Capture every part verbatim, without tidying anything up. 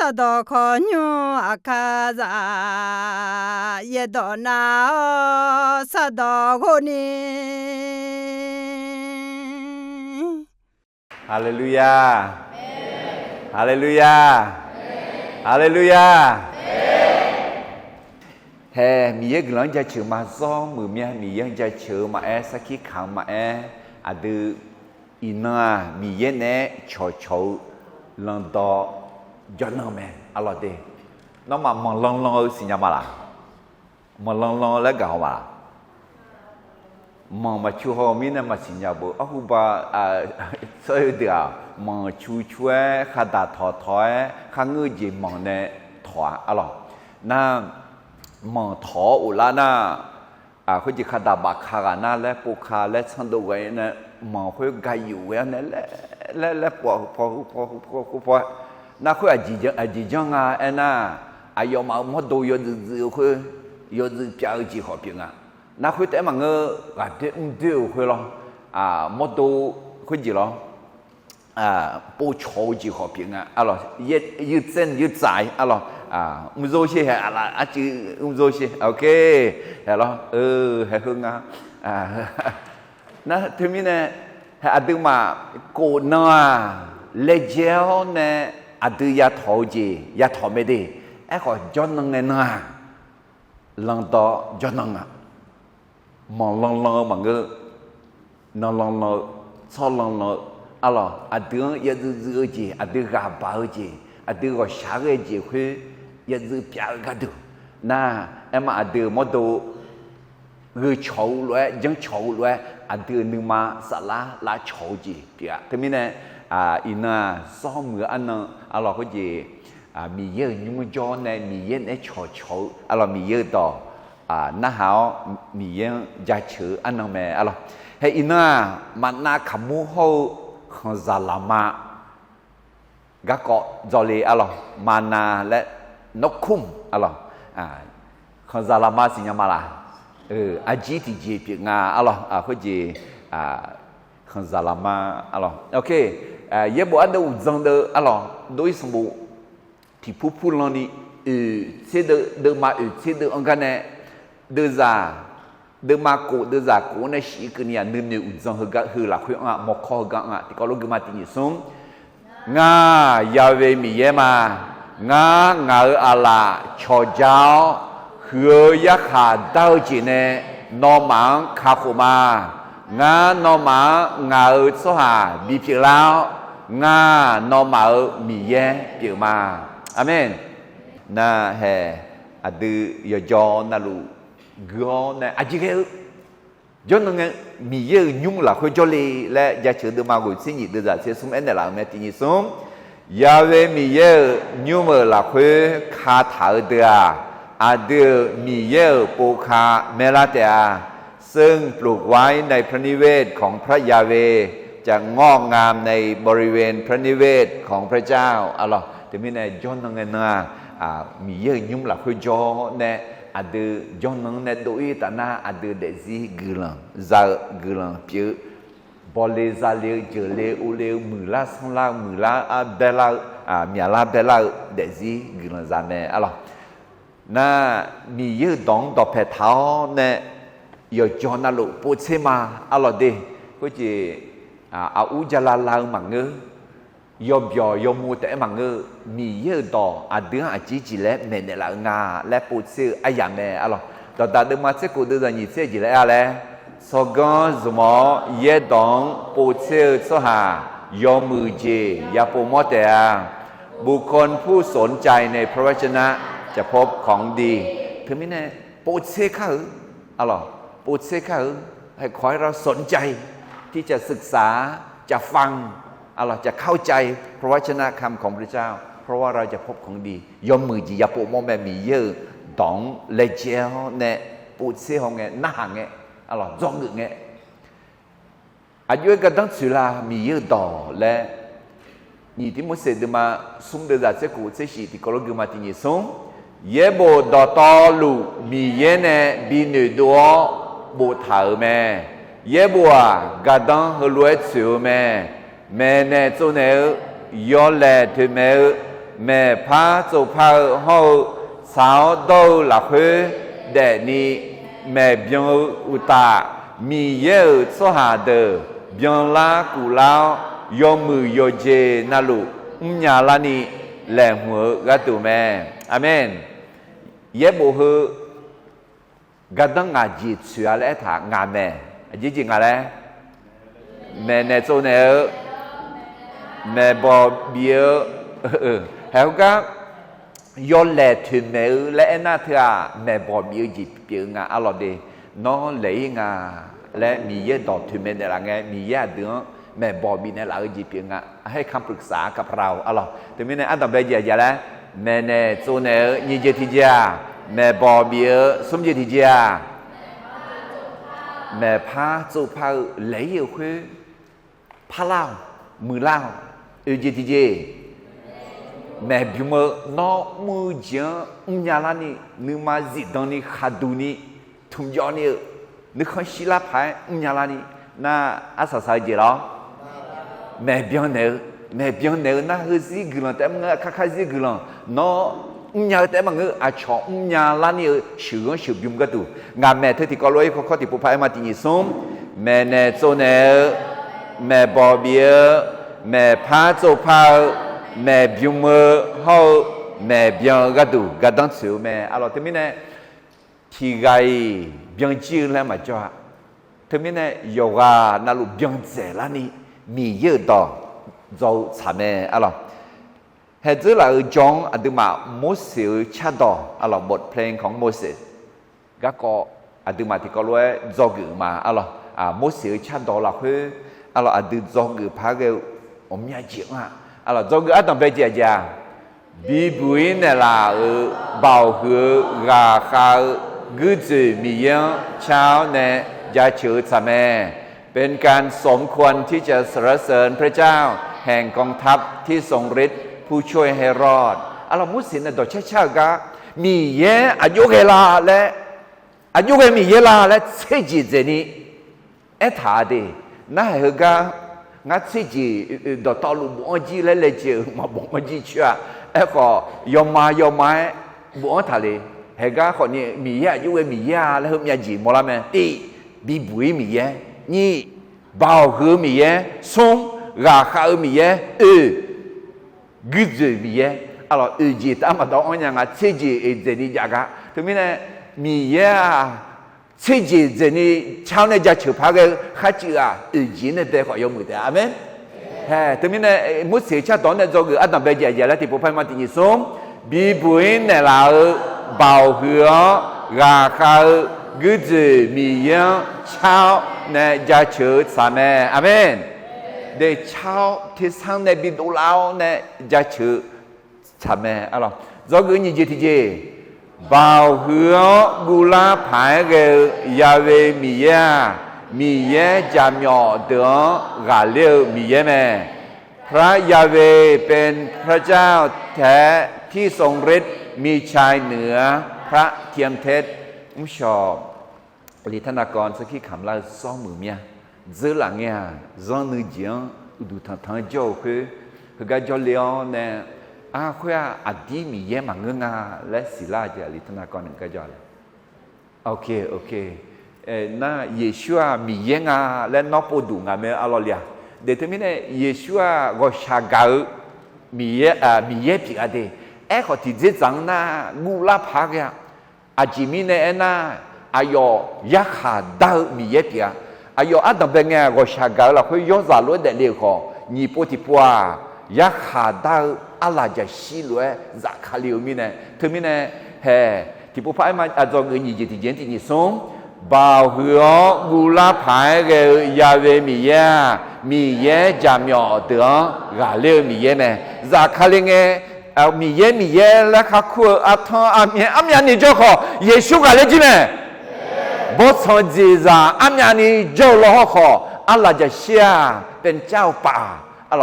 Sardawq khawqnymr aqkar za, yaerdawq nav-awr sardawq ghov ni. Haleluya. Haleluya. Haleluya. Hae, Miqyaer guiqlanq-anr jaceuq ma, zawr muiq mya, Miqyaer-anr jaceuq-eu maqaer, sarkir kaq-eu maqaer, aqdui iqnan-aq Miqyaer naeq-aer cawqcawq-eu landaw jawrnan mae. Arlawq de, nawmaf manqlanlan-eu siqnya ma laq? Manqlanlan-eu laer gaq haw ma laq? Manq maqcu haw-eu mirnae maqsiqnya beu. Arhu ba, tsawrhaq deuq-aq, manq cu cu-aer, khardaq tawq tawq-aer, kharngeur-eu jeq manq nae tawq-a. Arlawq, nar, manq tawq-awr of lar nar, khoerjeq khardaq bafka ghaq nar laer, povka laer, tsanrdov ghae nae, manq khoer gayuf ghae-anr nae laer, laer laer paw paw paw paw paw-aer, nar khoer aqjeq janr nga aernar, aqyawfmaf-euq mawrdo yawdzuif dzuif-eu khoer, yawdzuif pyav-eu jeq khawf pyeuf nga. Nar khoer taef-aer maqngeur, ghaqdoer mrdoer-euq khoer lawr, mawrdo khoerjeq lawr, povcawq-eu jeq khawf pyeuf nga. Arlawq, yirtsaev yirtsaq-ir, arlawq, mrzor sher, hae, arlaf arcuiv mrzor sher, ok, hae lawr, hae heu nga. Nar teumirnae, hae, aqduimaf kof nan-aq, laejae-awr nae aqdui yatawq-eu jeq yatawq mae de. Aerkhawf jawrnan ngae nan-aq, landaw jawrnan nga. Manqlanlan-eu maqngeur, nanlanlan-eu, tsawrlanlan-eu, arlawq, aqdui-anr yawdzuif dzuif-eu jeq, aqdui ghaq baq-eu jeq, aqdui ghawqshaq ghae-eu jeq khoer yawdzuif pyav-eu gharduq, nar, aerma aqdui-euq mawrdo gheurcawq-eu lof-aer, janrcawq-eu lof-aer, aqdui-euq nuima saflar lavcawq-eu jeq pyeuf-a. Teumirnae, iqnan-aq, zawr muiq-eu arnan, arlawq, khoerjeq, Miqyaer-euq nymr jawr nae Miqyaer naeq-aer cawqcawq-eu, arlawq, Miqyaer-euq dawq narhaq-awr Miqyaer-anr jaceuq-eu arnan mae, arlawq. Hae iqnan-aq, maqnav kaqmur hawr-eu khanqzaq lafma garkawv dzawle, arlawq, maqnav laer, nawrkumr, arlawq, khanqzaq lafma siqnya ma laq? Arjir tiqjeq pyeuf nga, arlawq, khoerjeq, khanqzaq lafma, arlawq, ok, yaerbof ardeuv uqdzan deuv, arlawq, dov-ir sanqbof tiqpur purlan ni, oeq tser deuv, deuvma oeq tser deuv-anr gar nae, deuvzaq, deuvma kof deuvzaq kof-anr nae shif-eu keuvni-aq, nuinoeq uqdzan heugar heu lafkhoer anr-aq, mawrkawr heugar anr-aq, tiqkawv lof guima tiqnyif smr. Ngar, Yahweh Miqyaer ma. Ngar, ngaq-euq aqlaf cawqja-awr, huiq-eu yarkhaq dar-eu jeq nae nawmaf-anr kakhof ma. Ngar, nawmaf-anr ngaq-euq tsawrhaq bipyeuf lar-awr, ngar, nawmaf-euq Miqyaer pyeuf ma. Aqmeq. Nar hae, aqdui yawqjawr navluf gui-awr nae aqjeq ghae-eu jawrnan ngae, Miqyaer-euq nymr lafkhoer jawrle laer jaceuq-eu deuvma ghoeq tser nyif deuvzaq tser smr aernaeq laf-euq mae, tiqnyif smr. Yahweh Miqyaer-euq nymr-euq lafkhoer kataq-eu deuq-aq, aqdui-euq Miqyaer-euq povka maerlar taef-a. ซึ่งปลูกไว้ในพระนิเวศของพระยาเวห์ จะงอกงามในบริเวณพระนิเวศของพระเจ้า Arlawq, teumirnae jawrnan ngae nan-aq, Miqyaer-euq nymr lafkhoer jawr nae, aqdui jawrnan-anr nae dov-ir taf nar, aqdui daefzir guiqlanq za-eu guiqlanq pyeuf-eu, bawle zale-eu, jeuqle ovle-eu, muiqlar sanrlar-eu, muiqlar ar baerlar-eu, myaqlar baerlar-eu daefzir guiqlanq za mae, arlawq. Nar, Miqyaer-euq dawq-anr dawqpae taq-awr nae, yawqjawq navluf povtser ma, arlawq de. Khoerjeq, aqur jala la-eu maqngeur, yawbyawq yawmuiq taef-aer maqngeur-eu, Miqyaer-euq dawq aqdui-anr aqjeq jeq laer maeqnaeq laf-eu nga laer povtser-eu aryamq mae, arlawq. Dawqdaq deuvma tser kof deuvzaq nyiq tser jeq laer aer-a laer, tsawrganr zmq-awr yaerdawq-anr povtser-eu tsawrhaq yawmuiq jeq yapov mawr taef-a. บุคคลผู้สนใจในพระวจนะจะพบของดี Teumirnae, povtser kar-eu, arlawq, povtser kar-eu, ขอให้เราสนใจที่จะศึกษา จะฟัง arlawq, จะเข้าใจพระวจนะคำของพระเจ้า เพราะว่าเราจะพบของดี Yawmuiq jeq yapov mawr mae. Miqyaer-euq dawq-anr laejae-awr nae povtser haw ngae, narhaq ngae, arlawq, dzawgeuf ngae, aqjox-aer gardanr tsoeq la, Miqyaer-euq dawq laer. Nyiq Tirmorseq deuvma smr deuvzaq tser kof tser shif tiqkawv lof guima tiqnyif smr. Yaerbof dawqtawvluf Miqyaer nae bi noeqdov-awr boftaq-euq mae. Yaerbof-aq, gardanr heulof-aer tsoeq-eu mae. Maeqnaeq tsovnaeq-eu, yawlaeq toeqmaeq-eu, maeqpar tsovpar-eu hawr-eu, tsaq-awr dawr-eu lafkhoer daefni maeqbyan-eu uqtaf, Miqyaer-euq tsawrhaq deuq byanlar kuvlar-awr, yawmuiq yawqjeq navluf mrnya larni laeqhmq-eu gharduq mae. Aqmeq. Yaerbof heu gardanr ngaq jeq tsoeq-a laer aertaq, ngaq maeq, aqjeq jeq ngaq laer maeqnaeq tsovnaeq-eu, maeqbawq bif-eu, haeq heugar yawlaeq toeqmaeq-eu laer aernar teu-aq, maeqbawq bif-eu jeq pyeuf-eu nga. Arlawq de, nawr laeq-ir nga laer Miqyaer dawq toeqmaeq naeqlaf ngae, Miqyaer aqdui-anr maeqbawq bifnaeq laf-eu jeq pyeuf nga. ให้คำปรึกษากับเรา arlawq. Teumirnae ardanqbae jeq aqjeq laer maeqnaeq tsovnaeq-eu nyiq jeq tiqjeq-aq, maeqbawq bif-eu smr jeq tiqjeq-aq, maeqpar tsovpar-eu laeq-ir-euq khoer parlar-awq, muiqlar-awq. Oeq jeq tiqjeq, maeqbymr-eu nawr mr-eu jeq-anr mrnya larni, nuima zifdan ni khaqduq ni, tmqjawv ni-euq nuikhanr shirlar paq-aer mrnya larni, nar arsaq saq-eu jeq lawr. Maeqbyan naeq-eu, maeqbyan naeq-eu nar heuzir guiqlanq taef maqngeur, karkar zir guiqlanq nawr mrnya-eu taef maqngeur, aqcawq mrnya larni-eu sheuqghanr sheuqbymr gharduq, ngaq maeq teu tiqkawv lof-aer kawrkawr tiqpov paq-aer ma tiq nyiq smr, maeqnaeq tsovnaeq-eu, maeqbawq bif-eu, maeqpar tsovpar-eu, maeqbymr-eu hawr-eu, maeqbyan-eu gharduq gardanr tsoeq-eu mae. Arlawq, teumirnae tiqghaq-iq byanjir-eu laer maqjawr-a. Teumirnae yawqghaq navluf byandzaeq larni Miqyaer-euq dawq dzaw-eu tsaq mae. Arlawq, haeqdzeur laf-euq jawr-anr aqduimaf Morseq-euq cardawq, arlawq, บทเพลงของโมเสส garkawv aqduimaf tiqkawv lof-aer dzawgeuf ma. Arlawq, Morseq-euq cardawq lafkhoer, arlawq, aqdui dzawgeuf par ghae-eu ghawqmya jeq-anr-aq, arlawq, dzawgeuf ardanqbae jeq aqjeq-aq, bibuq-ir naeqlaf-euq baoq huiq-eu ghaqkhav-eu guirdzoeq Miqyaer-anr car-awr nae jaceuq-eu tsaq mae. เป็นการสมควรที่จะสรรเสริญพระเจ้าแห่งกองทัพที่ทรงฤทธิ์ผู้ช่วยให้รอด Arlawq, Morseq nae dawqcar car-euq gar Miqyaer aqjox ghae la laer, aqjox ghae Miqyaer la laer tserjeq dzaeqni aertaq-a de. Narhaq heugar ngar tserjeq dawqtawvluf bof-anr jir laer laejae-euq maqbof-anr jir coer-a. Aerkhawf yawma yawma-aer bof-anr taqle. Haeqgar khawfni Miqyaer aqjox ghae Miqyaer-a laer heumyav jeq mawrlar mae. Tiv, bibuq-ir Miqyaer. Nyiq, baoq huiq-eu Miqyaer. Smr, ghaqkhav-eu Miqyaer. Oeq, guirdzoeq Miqyaer. Arlawq, oeq jeq taf maqdawv-anr nya nga, tserjeq oeq dzaeqni jav gar. Teumirnae Miqyaer-aq tserjeq dzaeqni car-awr nae jaceuq par ghae-eu kharcuiv-aq, oeq jeq nae bae khawf yawmuiq taef-a. Aqmeq. Hae, teumirnae Morseq cardawq-anr nae dzawgeuf ardanqbae jeq aqjeq laer tiqpov paq-aer ma tiq nyiq smr, bibuq-ir naeqlaf-eu baoq huiq-awr ghaqkhav-eu guirdzoeq Miqyaer-anr car-awr nae jaceuq-eu tsaq mae. Aqmeq. De car-awr tersar nae bidov lar-awr nae jaceuq-eu tsaq mae. Arlawq, dzawgeuf nyiq jeq tiqjeq, baoq huiq-awr guvlar paq-aer ghae-eu Ya'we Miqyaer-aq, Miqyaer jaqmyawf deuq-anr ghaqler-eu Miqyaer mae. พระยาเวห์เป็นพระเจ้าแท้ที่ทรงฤทธิ์ มีชัยเหนือพระเทียมเทศ Mrshawq หลีทนากร sarkir kamq lar-eu zawr muiq mir-a. Dzeurlaf ngae-aq, zanr nuijeq-anr uqduq tanqtanq-aer jawr-eu khoer, heugar jawrle-awr nae, ar khoer-aq, aqdir Miqyaer maqngeur nga laer siqlar-eu jeq-aq, หลีทนากร gar jawr-a le. Ok, ok. Nar Yeqsur-aq Miqyaer nga laer nawr povduq ngaq mae arlawr le-a. De teumirnae Yeqsur-aq ghawqshaq gaq-eu Miqyaer, Miqyaer pyeuf-a de. Aerkhawf tiqdzerdzaq-anr nar guvlar paq-aer ghae-a. Aqjeq mirnae aernar, aqyawf yarkhaq dar-eu Miqyaer pyeuf-a. Aqyawf ardanqbae ngae-aq, ghawqshaq gaq-eu lafkhoer yawrzaq lof-aer daefle-euq khawf, nyiq pov tiqpov-aq, yarkhaq dar-eu arlaqjaqshir lof-aer zafkale-eu mirnae, teumirnae, hae, tiqpov paq-aer ma, aqdzawgeuf nyiq jeq tiqjeq-anr tiq nyiq smr, baoq huiq-awr guvlar paq-aer ghae-eu Ya'we Miqyaer-aq, Miqyaer jaqmyawf deuq-anr ghaqler-eu Miqyaer mae. Zafkale ngae, Miqyaer Miqyaer laer kakhoer-eu artanr armyav armyavni jawr khawf, Yeqsur ghaqler jir mae. Bawrtsanq jeqzaq armyavni jawr-eu law hawr khawf, arlaqjaqshir-aq เป็นเจ้า paf-aq,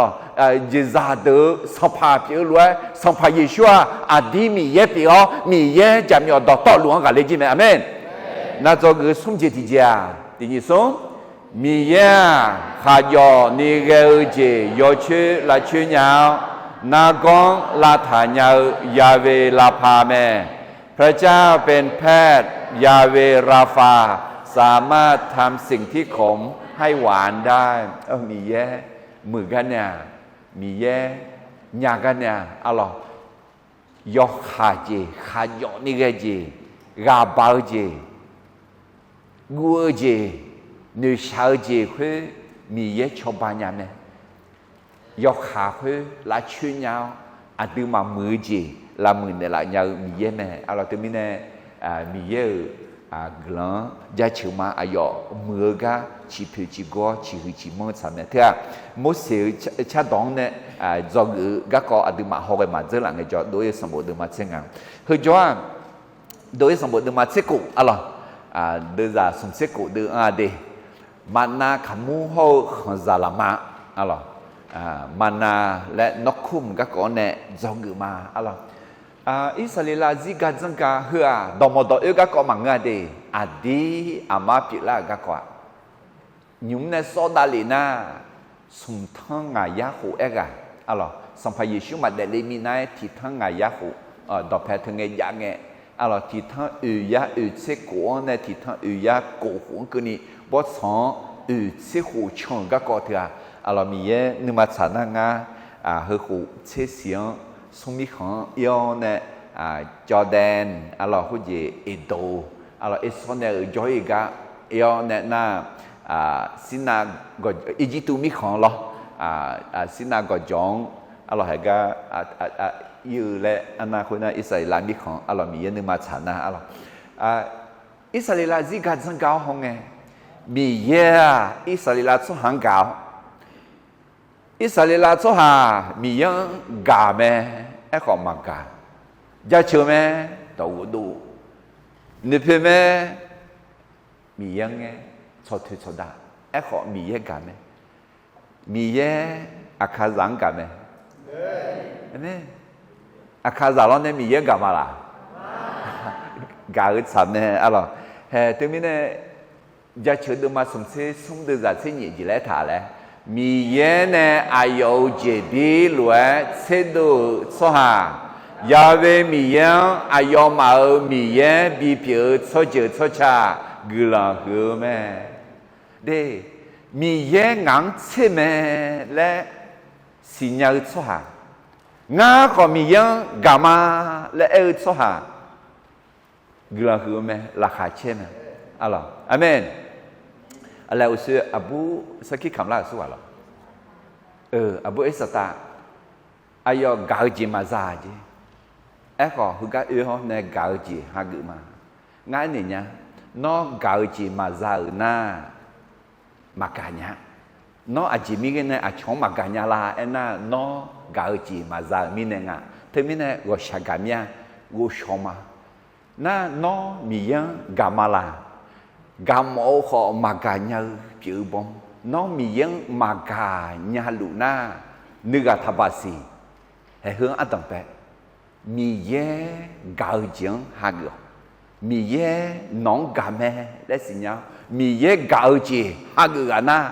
jeqzaq deuq-eu sanqpaq pyeuf-eu lof-aer, Sanqpaq Yeqsur-aq aqdir Miqyaer pyeuf-awr, Miqyaer jaqmyawf dawqtawvluf-anr ghaqler jir mae. Aqmeq. Navdzawgeuf smr jeq tiqjeq-aq, tiq nyiq smr, Miqyaer-aq khaqjawf ni ghae-eu jeq yawcoer lavcoer nya-awr, Nargawr lavtaq nya-eu Yahweh Rapha mae. พระเจ้าเป็นแพทย์ Yahweh Rapha สามารถทำสิ่งที่ขมให้หวานได้. Miqyaer muiq gar nae-aq, Miqyaer nya gar nae-aq, arlawq, yawkhav jeq, khaqjawf ni ghae jeq, ghaqbaq-eu jeq, guv-eu jeq, noeqshaq-eu jeq khoer Miqyaer cawba nya mae. Yawkhav khoer lavcoer nya-awr, aqduimaf muiq-eu jeq lavmuiq naeqlaf nya-eu Miqyaer mae. Arlawq, teumirnae Miqyaer-euq guiqlanq-anr jaceuq ma. Aqyawf muiq-eu gar ciqpoeq ciqgawr ciqhuiq ciqmanr-eu tsaq mae. Teu-aq, Morseq-euq cardawq-anr nae dzawgeuf-eu garkawv aqduimaf hawghae maqdzeur laf ngaejawr, Dov-ir-eu sanqbof deuvma tser ngaq. Heujawr-aq, Dov-ir sanqbof deuvma tser kof, arlawq, deuvzaq smq tser kof deuv-anr-a de. Maqnav kaqmur hawr-eu khanqzaq lafma, arlawq, maqnav laer nawr kur mq garkawv-anr nae dzawgeuf ma, arlawq. Irsaqleqlav zir ga dzanr ga heu-aq, dawqmawq dawq oer garkawv maqngeur-a de. Aqdir aqmar pyeuflar-euq garkawv-aq, nymq mr nae sawr davlef nar, smq tanr ngaq yar khof aerghaq, arlawq, Sanqpaq Yeqsur maqdaef le minav-aer tiq tanr ngaq yar khof, dawqpae teu ngae jav ngae, arlawq, tiq tanr oeq yar oeq tser kof-anr nae tiq tanr oeq yar kof khof-anr keuvni bawrtsanq-anr oeq tser khof can-euq garkawv teu-aq, arlawq, Miqyaer nuima tsaq nar ngar, heu khof tser siq-anr smr mirkhanq-anr ir-awr nae, Jordan, arlawq, khoerjeq Eqdoq, arlawq, Ersawr nae-euq jawr-ir gar ir-awr nae nar, Sirnav, Irjirtuv mirkhanq lawr, Sirnav gawqjawq-anr, arlawq, haeq gar ir-eu laer arnav khoernar, Irsaqleqlav mirkhanq, arlawq, Miqyaer nuima tsaq nar, arlawq, Irsaqleqlav zir ga dzanr ga-awr hawngae, Miqyaer-aq Irsaqleqlav tsawrhaq-anr gaq-awr, Irsaqleqlav tsawrhaq Miqyaer-anr gaq mae, aerkhawf maqgaq. Jaceuq mae, dawq ghofdov, noeqpoeq mae, Miqyaer-anr ngaer, tsawqtoeq tsawqdaq, aerkhawf Miqyaer gaq mae. Miqyaer Aqkaqzaq-anr gaq mae. Aqkaqzaq lawr nae Miqyaer-anr gaq ma laq? Gaq-eu tsaq mae, arlawq. Haeq, teumirnae, Jaceuq deuvma smq tser smr deuvzaq tser nyiq jeq laer taq laer, Miqyaer nae aqyawf-euq jeqbir lof-aer tserdov-euq tsawrhaq, Yahweh Miqyaer-anr aqyawfmaf-euq Miqyaer bipyeuf-eu tsawrjeuq tsawrca guiqlanq huiq-eu mae. De, Miqyaer ngaq-anr tser mae laer siqnya-eu tsawrhaq, ngar khawf Miqyaer-anr gaq ma laer aer-eu tsawrhaq, guiqlanq huiq-eu mae, laqkhaq caer mae. Arlawq, aqmeq. Aqlaeq uqshoe aqbur sarkir kamq lar-euq sur ghaq lawq. Aqbur Ersaqtav, aqyawf gaq-eu jeq maqza jeq. Aerkhawf heugar oe-awr nae gaq-eu jeq hageuf ma. Ngar aernaeq nya, nawr gaq-eu jeq maqza-euq nar, maqgaq nya. Nawr aqjeq mirghae nae aqcawq-anr maqgaq nya la aernar, nawr gaq-eu jeq maqza-euq mirnae nga. Teumirnae ghawqshaq gaq mir-a, ghovshaw ma. Nar nawr Miqyaer-anr gaq ma laq? Gaqmawf-eu khawf maqgaq nya-eu pyeuf-eu baw. Nawr Miqyaer-anr maqgaq nya luf nar, nuighaq taqbaq siq. Haeq heu-anr ardanq bae. Miqyaer gaq-eu jeq-anr hageuf-awq. Miqyaer nawq-anr gaq mae laer siqnya-awr, Miqyaer gaq-eu jeq hageuf ghaq nar,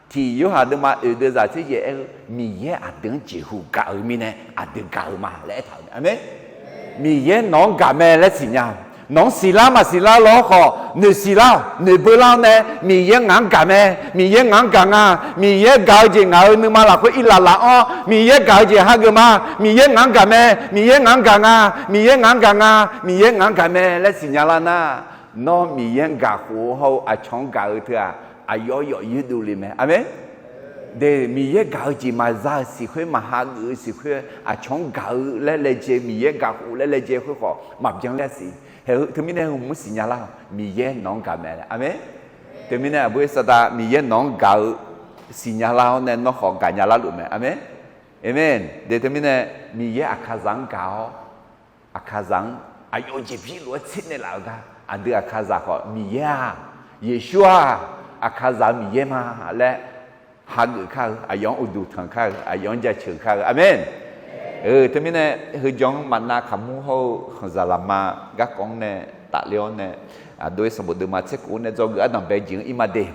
tiq Yorhaq deuvma oeq deuvzaq tser yaeq aer-eu, Miqyaer aqdui-anr jeqhu gaq-eu mirnae aqdui gaq-eu ma laer aertaq-euq mae. Aqmeq. Miqyaer nawq-anr gaq mae laer siqnya. Nawq-anr siqlar maqsiqlar lawr khawf, noeqsiq lar-awq, noeqbeu lar-awr nae, Miqyaer ngaq-anr gaq mae, Miqyaer ngaq-anr gaq nga, Miqyaer gaq-eu jeq ngaq-euq nuima lafkhoer irlaf laf-awr, Miqyaer gaq-eu jeq hageuf ma, Miqyaer ngaq-anr gaq mae, Miqyaer ngaq-anr gaq nga, Miqyaer ngaq-anr gaq nga, Miqyaer ngaq-anr gaq mae laer siqnya lar nar, nawr Miqyaer-anr gaq khof-eu hawr-eu aqcawq-anr gaq-eu teu-aq, aqyawf yawf yurdov le mae. Aqmeq. De, Miqyaer gaq-eu jeq maqza-eu siq khoer, maqhageuf-eu siq khoer, aqcawq-anr gaq-eu laer laejae, Miqyaer gaq khof laer laejae khoer khawf maqbyan ler-a siq. Haeq heu teumirnae heu mur siqnya lar-awq, Miqyaer nawq-anr gaq mae. Aqmeq. Teumirnae aqbur Ersaqtav, Miqyaer nawq-anr gaq-eu siqnya lar-awr nae nawr khawf gaqnya larluf mae. Aqmeq. Aqmeq. De, teumirnae Miqyaer Aqkaqzaq-anr gaq-awr, Aqkaqzaq-anr aqyawf-eu jeqbir lof-aer tser naeqlaf-eu gar, aqdui Aqkaqzaq khawf Miqyaer-aq, Yeqsur-aq, Aqkaqzaq-eu Miqyaer ma laer hageuf kar-eu, aqyawf-anr uqduq tanq kar-eu, aqyawf-anr jaceuq kar-eu. Aqmeq. Teumirnae heujawr-anr maqnav kaqmur hawr-eu khanqzaq lafma garkawv-anr nae tafler-awr nae, Aqdov-ir sanqbof deuvma tser kof-anr nae dzawgeuf ardanq bae jeq-anr ir ma de.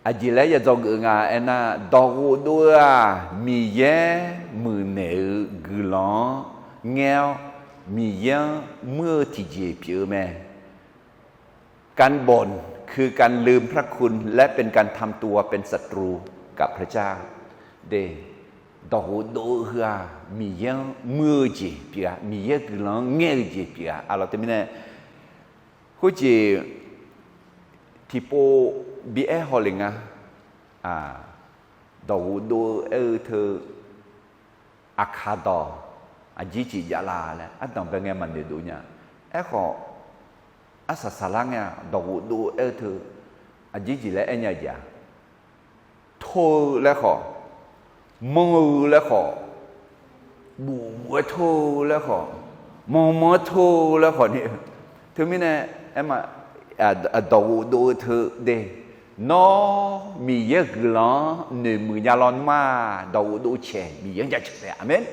Aqjeq laer ya dzawgeuf nga aernar, dawqghof dov-eu-aq, Miqyaer muiqnaeq-eu guiqlanq-anr ngaer-awr, Miqyaer-anr muir-eu tiqjeq pyeuf-eu mae. การบ่น คือการลืมพระคุณ และเป็นการทำตัวเป็นศัตรูกับพระเจ้า de. Dawqghof dov-eu heu-aq, Miqyaer-anr muir-eu jeq pyeuf-a, Miqyaer guiqlanq-anr ngaer-eu jeq pyeuf-a. Arlawr teumirnae, khoerjeq tiqpov bi aer haw le nga. Dawqghof dov-eu aer-eu teu, aqkaq dawq aqjeq jeq jav la laer ardanq bae ngae maqnoeq dov nya. Aerkhawf, arsaq saqlar ngae-aq, dawqghof dov-eu aer-eu teu aqjeq jeq laer aer nya-eu jeq-aq, tor-eu laer khawf, manr-eu laer khawf, buf-aer tor-eu laer khawf, manr manr-aer tor-eu laer khawf ni-eu. Teumirnae, aerma, dawqghof dov-eu teu de. Nawr Miqyaer guiqlanq-anr noeqmuiq nya lawnmr-aq, dawqghof dov caeq Miqyaer-anr jaceuq taef. Aqmeq.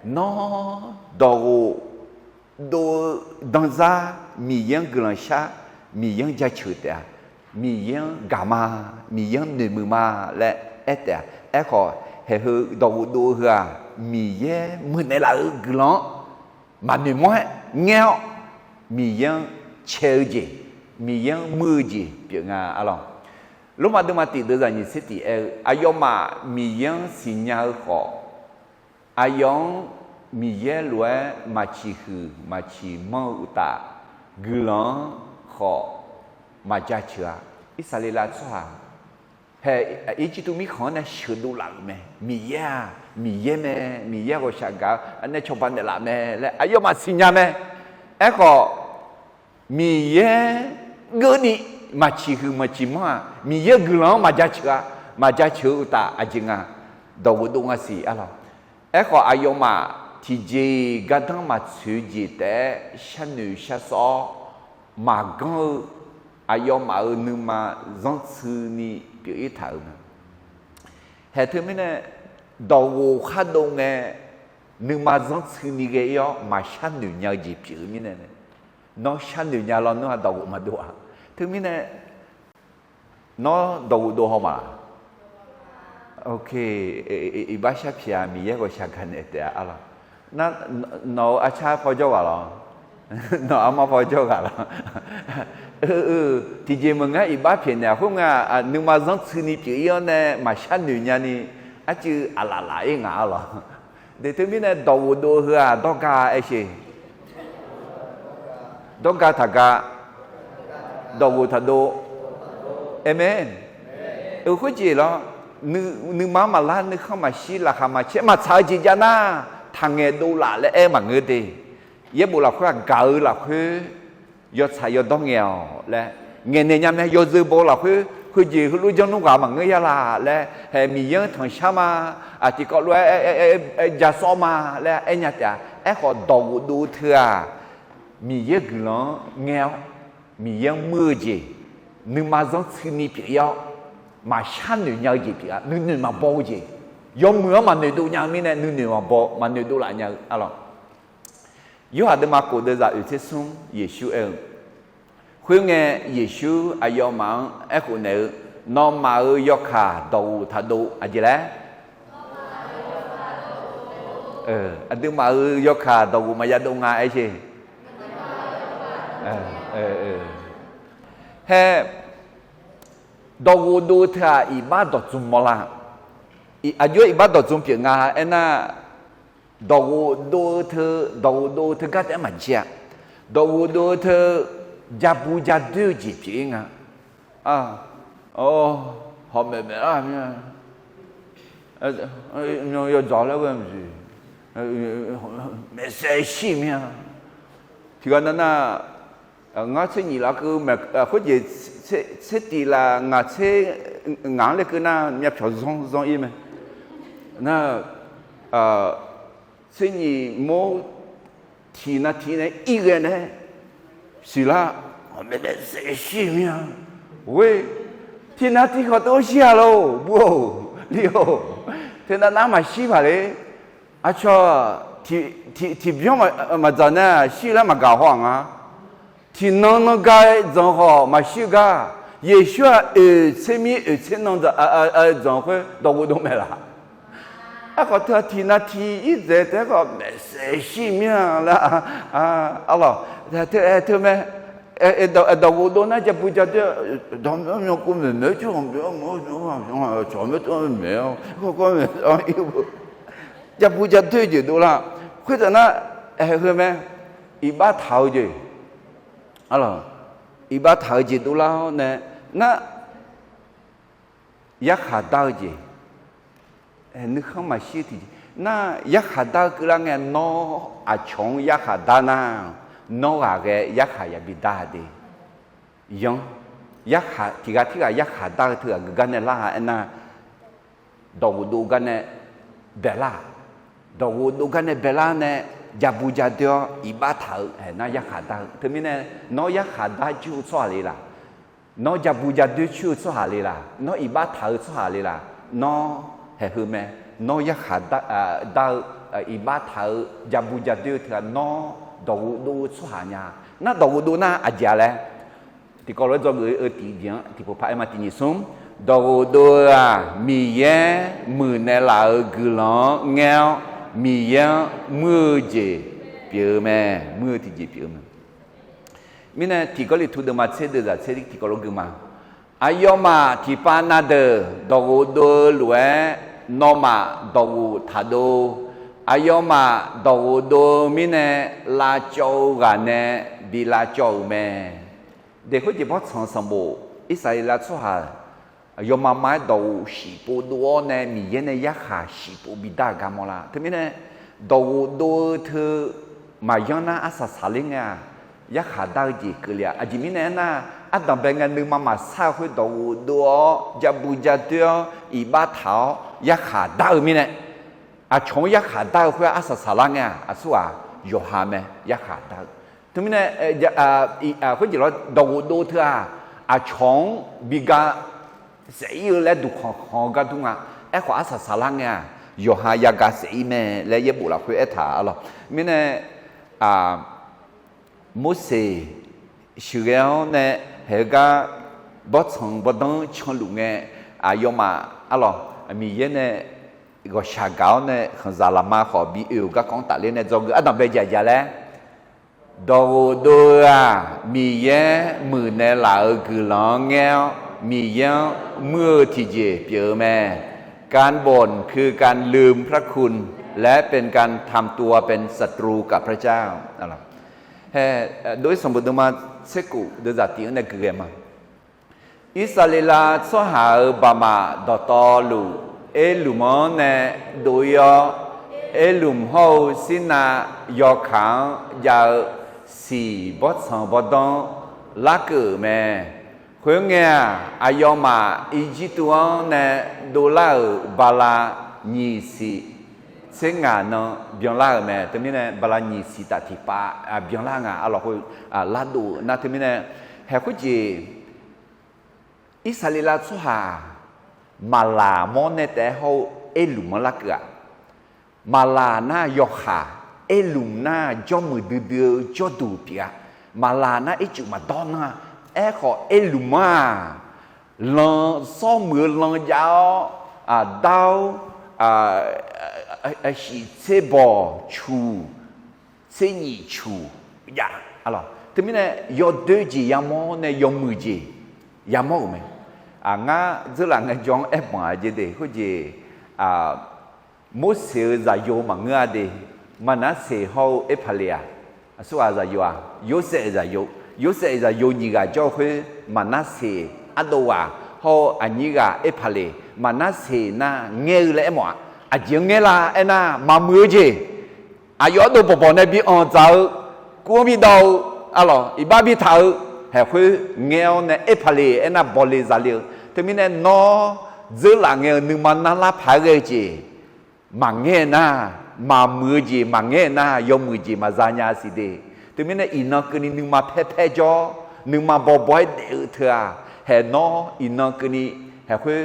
Nawr dawqghof dov-eu danzar Miqyaer-anr guiqlanq shar, Miqyaer-anr jaceuq taef-a. Miqyaer-anr gaq ma, Miqyaer-anr noeqmuiq ma laer aer taef-a. Aerkhawf, haeq heu dawqghof dov-eu heu-aq, Miqyaer muiqnaeq laf-eu guiqlanq-anr maqnoeq mawr-aer ngaer-awr, Miqyaer-anr cae-eu jeq, Miqyaer-anr muir-eu jeq pyeuf nga arlawr. Lormav deuvma tiq deuq zaqnyiq tser tiq aer-eu, aqyawfmaf Miqyaer-anr siqnya-eu khawf, aqyawf-anr Miqyaer lof-aer maqciq huiq maqciq manr-eu uqtaf, guiqlanq-anr khawf maqjaceuq-a. Irsaqleqlav tsawrhaq hae, Irjirtuv mirkhanq-anr nae sheuqdov laf-euq mae. Miqyaer-aq, Miqyaer mae, Miqyaer ghawqshaq gaq-eu nae cawba naeqlaf mae laer aqyawfmaf siqnya mae. Aerkhawf, Miqyaer geuvni maqciq huiq maqciq manr-aq, Miqyaer guiqlanq-anr maqjaceuq-a. Maqjaceuq-eu uqtaf aqjeq nga, dawqghof dov nga siq arlawr. Aerkhawf, aqyawfmaf tiqjeq-iq gardanr maqtsoeq jeq taef-aer sharnoeq sharsawv-awr maqganr-eu, aqyawfmaf-euq nuima zanrtsuini pyeuf-ir taq-euq mae. Haeq teumirnae, dawqghof khar dov ngae, nuima zanrtsuini ghae-ir-awr maqshar noeq nya-eu jeq pyeuf-eu mirnae, nawr sharnoeq nya lawnmr-aq dawqghof maqdov-a. Teumirnae, nawr dawqghof dov haw ma laq? Ok, iqbax shar pyaeq-a, Miqyaer ghawqshaq gaqnaeq taef-a arlawr. Nar, nawq-euq arcar paw jawr ghaq lawr? Nawq-euq armawr paw jawr ghaq lawr? Tiqjeq meuq ngar iqbax pyaeqnaeq-aq khoerngae, nuima zanrtsuini pyeuf-ir-awr nae maqshar noeq nyani, arcuiv aqlaf laf-ir ngaq arlawr. De teumirnae dawqghof dov heu-aq dawrga aer sheq. Dawrga taqga, dawqghof taqdov. Aqmeq. Khoerjeq lawr, nuima-anr maqlar, nuikhanr maqshir, laqkhaq maqcaer, maqtsaq-eu jeq jav nar, taqngaeq dov laf laer aer maqngeur de. Yaerbof lafkhoer-aq gaq-eu lafkhoer yawtsaq yawdawr ngaeq-awq laer ngaeqnaeq nya mae. Yawzeu baw-eu lafkhoer heujeq heulof janr nmr ghaq maqngeur ya laf laer, haeq Miqyaer-anr tanqshar ma, aqtiqkawv lof-aer aer ja sawr ma laer aer nya taef-a. Aerkhawf dawqghof dov teu-aq, Miqyaer guiqlanq-anr ngaer-awr, Miqyaer-anr muir-eu jeq, nuima zanrtsuini pyeuf-ir-awr, maqshar noeq nya-eu jeq pyeuf-a. Nuinoeq maqbaw-eu jeq, yawmuiq-anr maqnoeq dov nya-eu mirnae nuinoeq maqbaw, maqnoeq dov laf nya-eu arlawr. Yorhaq deuvma kof deuvzaq oeq tser smr Yeqsur aer-eu, khoerngae Yeqsur aqyawfmaf-anr aerkhof naeq-eu, nawmaf-euq yawkaq dawqghof taqdov. Aqjeq laer? Aqduimaf-euq yawkaq dawqghof maqya dov nga aer sheq. Hae, dawqghof dov-eu teu-aq iqbax dawqtsuif mawrlar. Aqjox-aer iqbax dawqtsuif pyeuf nga aernar, dawqghof dov-eu teu, dawqghof dov-eu teugar taef-aer maqjir-a. Dawqghof dov-eu teu, jabu jadoer-eu jeq pyeuf-ir nga. Hawq maeq maeq lar mir-a. Yawdzawq laer ghae maqsiq, maeqsaev shir mir-a. Tiqghaq nav nar, ngar tser nyif lafkeuv, khoerjeq tser tif laf ngaq tser ngaq-anr lekeuv nar myavpyawq zanr zanr-ir mae. Nar, tser nyif mawr tiq nav tiq nae ir ghae nae siqlar, maeqsaev shir mir-a. Ghoer, tiq nav tiq khawf tov shir-a lor, bur-or, li-or. Teunav nav maqshir paq le. Aqcawq tiqbymr maqdzaq nar shir laer maqgaq haw-aq nga. Tiqnan nan ga-aer dzanq khawf maqshir-eu gar, Yeqsur-aq oeq tser mir oeq tser nan dzanq-eu zanq khoer dawqghof dov mae laq? Aerkhawf teu-aq tiqnav tiq ir dzaeq taef-aer khawf maeqsaef shir mir-a laer, arlawq, teu mae. Dawqghof dov nar jabu jadoer, dawqmyanr myanr kov maeqmaeq-aer cawq maeq-aer cawq maeq-aer maeq-awr kawrkawr maeq-awr ir-eu, jabu jadoer jeq dovlar. Khoertaq nar, ae, heu mae, iqbax taq-eu jeq, arlawq, iqbax taq-eu jeq dovlar-awr nae, nar yarkhaq dar-eu jeq, nuikhanr maqshir tiqjeq nar yarkhaq dar-eu keuvlar ngae, nawr aqcawq-anr yarkhaq dar nar, nawr ghaqghae yarkhaq yabi dar-a de. Yanr, yarkhaq tiq ghaq tirghaq yarkhaq dar-eu teughaq geugar nae lar-a aernar, dawqghof dov gar nae baelar-aq, dawqghof dov gar nae baelar nae, jabu jadoer-awr iqbax taq-eu ae nar yarkhaq dar-eu. Teumirnae, nawr yarkhaq dar jir-eu tsawrhaq le laq? Nawr jabu jadoer coer-eu tsawrhaq le laq? Nawr iqbax taq-eu tsawrhaq le laq? Nawr haeq heu mae. Nawr yarkhaq dar-eu, iqbax taq-eu, jabu jadoer-eu teughaq nawr dawqghof dov-eu tsawrhaq nya. Nar dawqghof dov nar aqjeq-a laer, tiqkawv lof-aer dzawgeuf-eu tiqjeq-anr tiqpov paq aer ma. Tiq nyiq smr, dawqghof dov-eu-aq, Miqyaer muiqnaeq laf-euq guiqlanq-anr ngaer-awr, Miqyaer-anr muir-eu jeq pyeuf-eu mae. Muir-eu tiqjeq pyeuf-eu mae. Mirnae tiq Gawrliqtu deuvma tser deuvzaq tser tiqkawv lof gui ma. Aqyawfmaf tiqpav na deuq dawqghof dov-eu lof-aer, nawmaf dawqghof taqdov. Aqyawfmaf dawqghof dov-eu mirnae, lavcawv-eu ghaq nae bi lavcawv-euq mae. Daeq khoerjeq bawrtsanq sanqbof Irsaqleqlav tsawrhaq yawmama-aer dawqghof shif pov dov-awr nae Miqyaer nae yarkhaq shif pov bidar-euq garmawr lar. Teumirnae, dawqghof dov-eu teu maqyanr nar arsaq saqler ngae-aq, yarkhaq dar-eu jeq keuvle-a. Aqjeq mirnae aernar, ardanqbae ngae nuima maqsar-eu khoer dawqghof dov-awr jabu jadoer-awr iqbax taq-awr yarkhaq dar-eu mirnae, aqcawq-anr yarkhaq dar-eu khoer arsaq saqlar ngae-aq, aqsurghaq yawqha mae yarkhaq dar-eu. Teumirnae, khoerjeq lawr dawqghof dov teu-aq, aqcawq-anr bi ga saef ir-eu laer duqkhanq khanq-eu gar dur nga. Aerkhawf arsaq saqlar ngae-aq, yawqha yagaq saef ir mae laer yaerbof lafkhoer aertaq-a lawq. Mirnae, Morseq sheuqghae-awr nae haeq-eu gar bawrtsanq bawrdanr canluf ngae, aqyawfmaf arlawq, Miqyaer nae ghawqshaq gaq-awr nae khanqzaq lafma khawf bi oe-euq garkawv-anr tafler nae dzawgeuf ardanqbae jaqjaq laer, dawqghof dov-eu-aq, Miqyaer muiqnaeq laf-euq guiqlanq-anr ngaer-awr, Miqyaer-anr muir-eu tiqjeq pyeuf-eu mae. การบ่นคือการลืมพระคุณ และเป็นการทำตัวเป็นศัตรูกับพระเจ้า Hae, dov-ir sanqbof deuvma tser khof deuvzaq tiq-anr nae gui ghae ma. Irsaqleqlav tsawrhaq-euq baqmaf dawqtawvluf, Erlmq-anr nae dov-ir-awr, Erlmq hawr-eu Sirnav yawkaq-anr jav-eu siq bawrtsanq bawrdanr larkeuv-euq mae. Khoerngae-aq, aqyawfmaf Irjirtuv-anr nae dovlar-euq bala nyiq siq tser ngaq nan byanlar-euq mae. Teumirnae bala nyiq siq taf tiqpav byanlar nga, arlawq khoer lardov-eu nar teumirnae, haeq khoerjeq Irsaqleqlav tsawrhaq-aq, maqlaq mawr nae taef-aer hawr-eu Erlmq-anr larkeuv-aq, maqlaq nar yawkaq, Erlmq nar jawrmuiq duidui-eu jawrduq pyeuf-a. Maqlaq nar ircuf maqdawr nar-a. Aerkhawf Erlmq-anr-aq, lan sawr muiq-eu lan jav-awr, dar-awr, shiq tser bawq cuq, tser nyif cuq jav. Teumirnae yawdoer jeq yamawr nae yawmuiq jeq yamawr-euq mae. Ngar dzeurlaf ngaejawr-anr aerbanq-a jeq de khoerjeq, Morseq-euq zaqyo maqngeur-a de, Maqnarseq hawr-eu Erpaqleq-aq, aqsurghaq zaqyo-aq, Yorsaev zaqyo, Yorsaev zaqyo nyiq ghaq jawr-eu khoer, Maqnarseq ardov ghaq hawr-eu aqnyir ghaq Erpaqleq, Maqnarseq nar ngaer-eu laer aermawf-aq, aqjeq-anr ngaer la aernar, maqmuiq-eu jeq, aqyawf ardov bawqbawq nae bi anqdzaq-eu, kur-anr bidawv-eu, arlawq iqbax bitaq-eu, haeq khoer ngaer-awr nae Erpaqleq aernar bawle zale-eu. Teumirnae nawr dzeurlaf ngae-eu nuima narlar paq-aer ghae-eu jeq maqngaer nar, maqmuiq-eu jeq maqngaer nar, yawmuiq jeq maqza nya siq de. Teumirnae iqnan keuvni nuima paer paer jawr, nuima bawbaw-aer daef-eu teu-aq, haeq nawr iqnan keuvni haeq khoer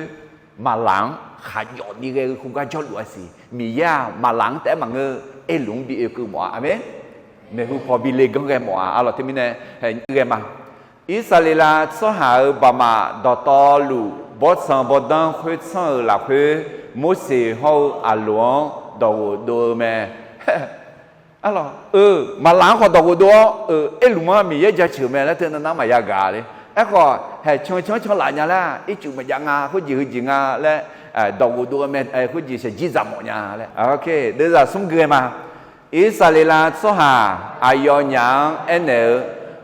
maqlaq-anr khaqjawf ni ghae-eu khoergar jawrluf-a siq. Miqyaer-aq maqlaq-anr taef-aer maqngeur, Erlmq-anr bi oekeuv mawf-a. Aqmeq. Maeqhu paw bi le ganr ghae mawf-a. Arlawq teumirnae haeq ghae ma. Irsaqleqlav tsawrhaq-euq baqmaf dawqtawvluf bawrtsanq bawrdanr khoertsanr-euq lafkhoer, Morseq hawr-eu Aqloq-anr dawqghof dov-eu mae. Arlawq, eu, maqlaf-anr khawf dawqghof dov-awr, eu, erluf-anr Miqyaer jaceuq mae laer teu nan nar maqya gaq le. Aerkhawf, haeq can can can laf nya laer, ircuf maqjav nga, khoerjeq heujeq nga laer, dawqghof dov-eu mae, khoerjeq shaqjir dzaq mawf nya laer. Deuvzaq smr gui-aer ma. Irsaqleqlav tsawrhaq aqyawfnyaf-anr aernaeq-eu,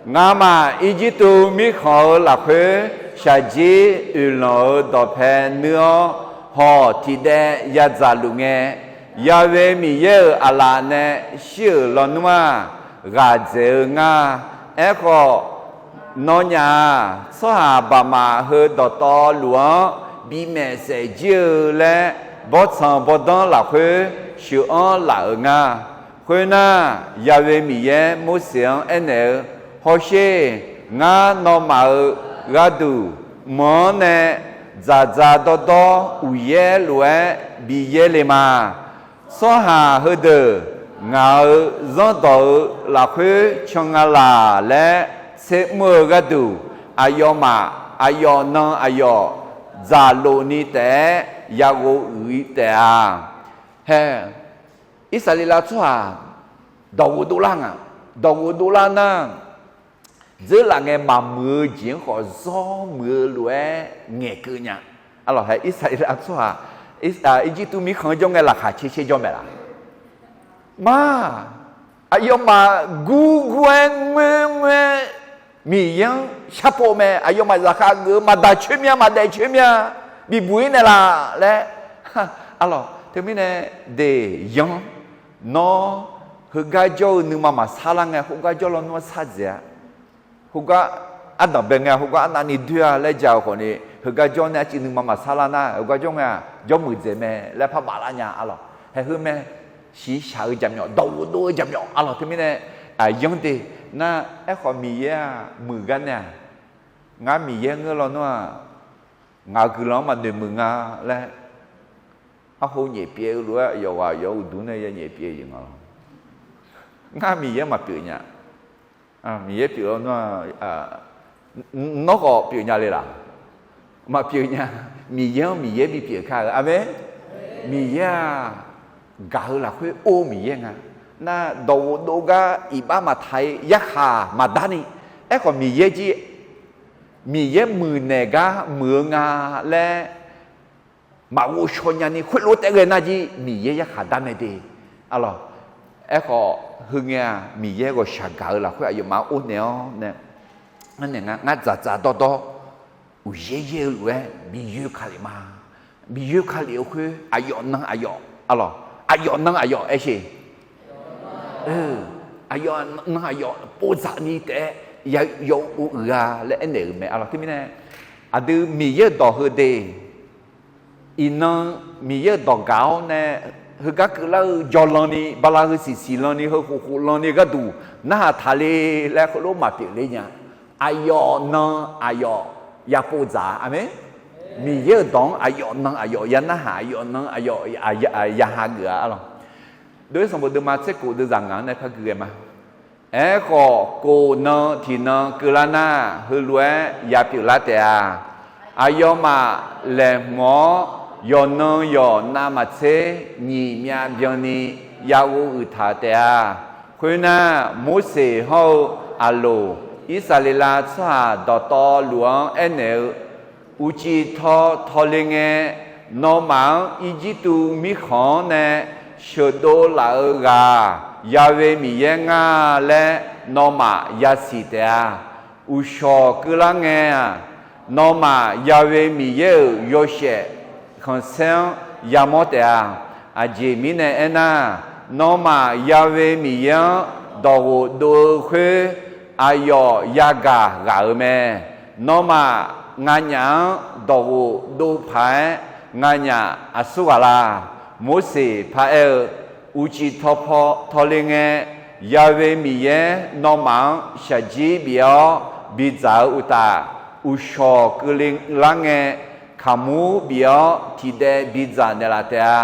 Ngamaf Irjirtuv mirkhanq-eu lafkhoer shaqjir oeqlanq-euq dawqpae nuir-awr, hawq tiqdaev yadzaq luf ngae, Ya'we Miqyaer-euq aqlaf nae shir-euq lawnmr-aq, ghaq dzaeq-eu ngar. Aerkhawf, nawnyaf-aq, tsawrhaq baqmaf heu dawqtawvluf-anr bimaeq saef jir-eu laer, bawrtsanq bawrdanr lafkhoer sheuq-anr laf-euq nga. Khoernar, Ya'we Miqyaer Morseq-anr aernaeq-eu, Hawsher, ngar nawmaf-euq gharduq mq-anr nae dzaqdzaq dawrdawr uqyaer lof-aer bi yaerle ma. Tsawrhaq heudeuq ngaq-euq zanrdawq-eu lafkhoer can nga laq laer tser mr-eu gharduq, aqyawfmaf aqyawf nan aqyawf dzaqlof ni taef-aer yaghov uiq-ir taef-a. Hae, Irsaqleqlav tsawrhaq dawqghof dovlar nga. Dawqghof dovlar nar, dzeurlaf ngae maqmuiq-eu jeq-anr khawf zawr muiq-eu lof-aer ngaeqkeuv nya. Arlawq, hae Irsaqleqlav tsawrhaq Irjirtuv mirkhanq-anr jawr ngae laqkhaq caer caer jawr mae laq? Ma, aqyawfmaf gurgur-aer ngoerngoer-aer Miqyaer-anr sharpov mae. Aqyawfmaf zaqkhav geuf-eu maqdaq coer mya, maqdaef coer mya, bibuq-ir naeq laf laer. Arlawq, teumirnae, deq yanr, nawr heugar jawr-eu nuima maqsar lar ngae, khoergar jawr lawnmr-anr sar dzaeq-a. Khoergar ardanq bae ngae, khoergar arnavni doer-a laer ja-eu khawfni, heugar jawr nae arcuiv nuima maqsar lar nar, heugar jawr ngae-aq, jawrmuiq dzaeq mae laer parbaf lar nya. Arlawq, hae heu mae. Shiqshaq-eu jaqmyawf, dawqghof dov-eu jaqmyawf. Arlawq, teumirnae, aqyanr de nar, aerkhawf Miqyaer-aq muiq gar nae-aq, ngar Miqyaer ngeur lawnmr-aq, ngaq-euq guiqlanq-anr maqnoeq muiq nga laer, arho nyaef pyeuf-eu lof-aer yawqghaq yawq-eu uqduq nae ya nyaef pyeuf-eu jeq nga lawr. Ngar Miqyaer maqpyeuf nya. Miqyaer pyeuf lawnmr-aq, nawr khawf pyeuf nya le laq? Maqpyeuf nya. Miqyaer-anr Miqyaer bipyeuf kar-eu. Aqmeq. Miqyaer-aq, gaq-eu lafkhoer or Miqyaer nga. Nar dawqghof dov gar iqbax maqtaq-ir yarkhaq maqdar ni, aerkhawf Miqyaer jir, Miqyaer muiqnaeq gar muiq-eu nga laer maqghov shaw nyani khoerlof-aer taef ghae nar jir Miqyaer yarkhaq dar mae de. Arlawq, aerkhawf heu ngae-aq, Miqyaer ghawqshaq gaq-eu lafkhoer aqyawfmaf-anr or naeq-awr nae, ngar dzaqdzaq dawrdawr uqyaer yaer-eu lof-aer bi yoer ka lef ma. Bi yoer ka lef-eu khoer aqyawf nan aqyawf, arlawq, aqyawf nan aqyawf aer sheq. Aqyawf nan aqyawf povdzaq ni taef-aer ya, yawuv uiq-a laer aernaeq-euq mae. Arlawq, teumirnae, aqdui Miqyaer-euq dawq heu de, iqnan Miqyaer-euq dawq gaq-awr nae, heugar keuvlar-eu jawrlan ni, bala heu siqsiq lan ni, heu khofkhof lan ni gharduq narhaq taq le laer heulof maqpyeuf ler nya. Aqyawf nan aqyawf ya povdzaq-a. Aqmeq. Miqyaer-euq dawq-anr aqyawf nan aqyawf ya narhaq, aqyawf nan aqyawf ya hageuf-a. Arlawq, Dov-ir sanqbof deuvma tserkof deuvzaq ngaq-anr nae par gui ghae ma. Aerkhawf, kof nan tiqnan keuvlar nar, heulof-aer ya pyeuflar taef-a. Aqyawfmaf laeqhmq-awr, yawqnan yawq navmaqtser nyiq myav byanni yaghov uiq taq taef-a. Khoernar, Morseq hawr-eu Aqloq, Irsaqleqlav tsawrhaq dawqtawvluf-anr aernaeq-eu, Uqcif taw tawle ngae, nawmaf-anr Irjirtuv mirkhanq-anr nae sheuqdov laf-eu ghaq-aq, Ya'we Miqyaer ngar laer nawmaf yasiq taef-a. Uqshawq keuvlar ngae-aq, nawmaf Ya'we Miqyaer-euq yawshaef khanqsaer-anr yamawr taef-a. Aqjeq mirnae aernar, nawmaf Ya'we Miqyaer-anr dawqghof dov-eu khoer aqyawf yagaq ghaq-euq mae. Nawmaf nganyaf-anr dawqghof dov paq-aer nganyaf aqsur ghaq la? Morseq paraer-eu, Uqcif taw paw tawle ngae, Ya'we Miqyaer nawmaf-anr shaqjir bif-awr bidzaq-eu uqtaf, uqshawq keuvle lar ngae, kaqmur bif-awr tiqdaev bidzaq naeqlaf taef-a.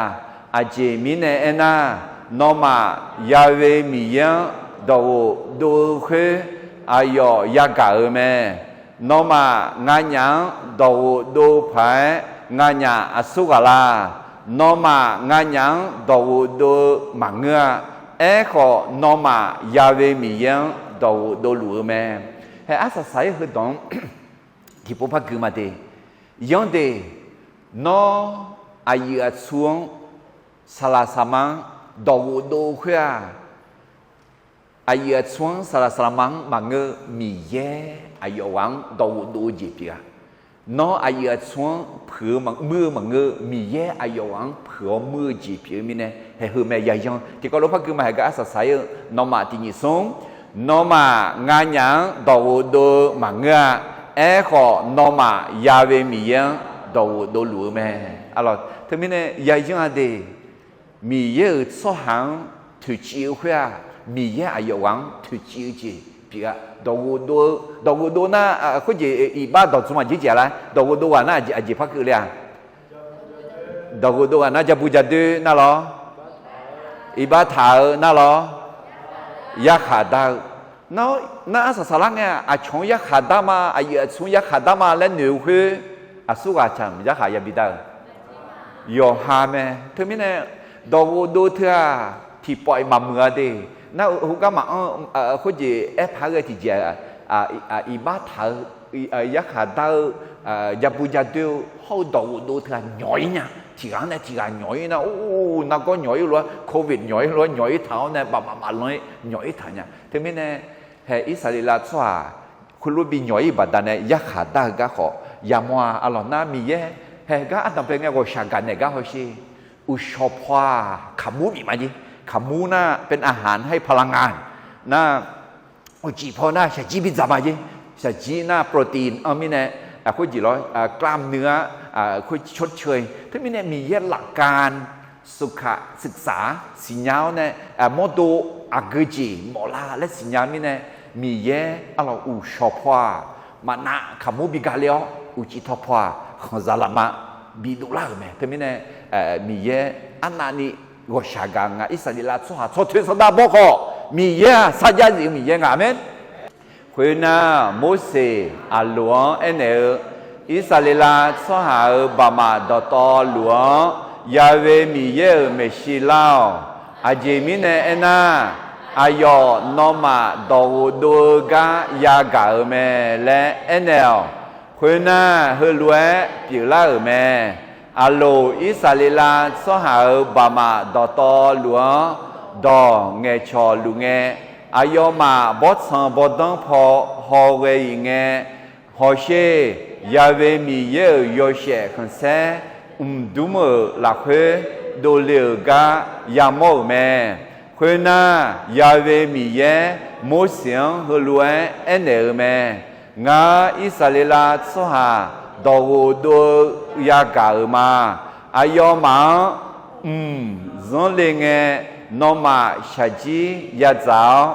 Aqjeq mirnae aernar, nawmaf Ya'we Miqyaer-anr dawqghof dov-eu khoer aqyawf yagaq-euq mae. Nawmaf nganyaf-anr dawqghof dov paq-aer nganyaf aqsur ghaq la? Nawmaf nganyaf-anr dawqghof dov-eu maqngeur-a. Aerkhawf, nawmaf Ya'we Miqyaer-anr dawqghof dovluf-eu mae. Hae arsaq saq-ir heudawq-anr tiqpov par gui ma de. Yanr de, nawr aqyuif aqtsu-anr, saqlaq saqma-anr dawqghof dov-eu khoer-aq, aqyuif aqtsu-anr saqlaq saqlaq ma-anr maqngeur, Miqyaer aqyawf ghaq-anr dawqghof dov-eu jeq pyeuf-a. Nawr aqyuif aqtsu-anr puiq-eu muir-eu maqngeur, Miqyaer aqyawf ghaq-anr puiq-awr muir-eu jeq pyeuf-eu mirnae, hae heu mae yayanr. Tiqkawv lof par gui ma, hae gar arsaq saq-ir-eu, nawmaf tiq nyiq smr, nawmaf nganyaf-anr dawqghof dov-eu maqngeur-a. Aerkhawf, nawmaf Ya'we Miqyaer-anr dawqghof dovluf-eu mae. Teumirnae yayanr-a de, Miqyaer-euq tsawrhaq-anr toeqciv-eu khoer-aq, Miqyaer aqyawf ghaq-anr toeqciv-eu jeq pyeuf-a. Dawqghof dov-eu, dawqghof dov nar, khoerjeq iqbax dawqdzmq aqjeq jeq-a lar, dawqghof dov ghaq nar aqjeq par keuvle-a. Dawqghof dov ghaq nar jabu jadoer nar lawr, iqbax taq-eu nar lawr, yarkhaq dar-eu. Nar arsaq saqlar ngae-aq, aqcawq-anr yarkhaq dar ma, aqyuif aqtsu-anr yarkhaq dar ma laer noeq-eu khoer, aqsur ghaq caq yarkhaq yabi dar-eu yawqha mae. Teumirnae dawqghof dov teu-aq, tiqpawf-iq maqmuiq-a de. Nar heugar maqanr, khoerjeq aerpaq-aer ghae tiqjeq, iqbax taq-eu, yarkhaq dar-eu, jabu jadoer-eu hawr-eu dawqghof dov teu-aq nyawq-ir nya. Tiqghaq-anr nae tiqghaq nyawq-ir nar, or, nargawr nyawq-ir lof-aer, covid nyawq-ir lof-aer, nyawq-ir taq-awr nae bafmaf maflanr-ir nyawq-ir taq nya. Teumirnae, hae Irsaqleqlav tsawrhaq khoerlof bi nyawq-ir baqdanae yarkhaq dar-eu gar khawf yamawr-a. Arlawq nar Miqyaer hae gar ardanqbae ngae ghawqshaq gaqnaeq gar hawsher. Uqshawq paw-aq kaqmur bif ma jer. Kaqmur nar เป็นอาหารให้พลังงาน nar, uqcif paw nar shaqjir bidzaq ma jer. Shaqjir nar protein anr mirnae, khoerjeq lawr, กล้ามเนื้อ khoer ชดเชย teumirnae Miqyaer lafkar สุขศึกษา siqnya-awr nae, mawrdo aqgeu jeq mawflar laer siqnya mirnae, Miqyaer arlawq uqshawq paw-aq, maqnav kaqmur bi gale-awr uqcif taw paw-aq khanqzaq lafma bidov lar-euq mae. Teumirnae, Miqyaer arnavni ghawqshaq gaq nga. Irsaqleqlav tsawrhaq tsawrtoe sawrdav baw khawf, Miqyaer-aq sarjax zif-eu Miqyaer nga. Aqmeq. Khoernar, Morseq Aqloq-anr aernaeq-eu, Irsaqleqlav tsawrhaq-euq baqmaf dawqtawvluf-anr Ya'we Miqyaer-euq maeqshi lar-awq. Aqjeq mirnae aernar, aqyawf nawmaf dawqghof dov-eu gar yagaq-euq mae laer aernaeq-awq. Khoernar, heulof-aer pyeuflar-euq mae. Aqloq Irsaqleqlav tsawrhaq-euq baqmaf dawqtawvluf-anr dawq ngaeqcawq luf ngae, aqyawfmaf bawrtsanq bawrdanr paw hawghae-iq ngae, hawsher, Ya'we Miqyaer-euq yawshaef khanqsaer mqdmr-euq lafkhoer dovle-euq gar yamawr-euq mae. Khoernar, Ya'we Miqyaer Morseq-anr heulof-aer aernaeq-euq mae. Ngar Irsaqleqlav tsawrhaq dawqghof dov-eu yagaq-euq ma. Aqyawfmaf-anr mq zanr le ngae, nawmaf shaqjir yadzaq-awr,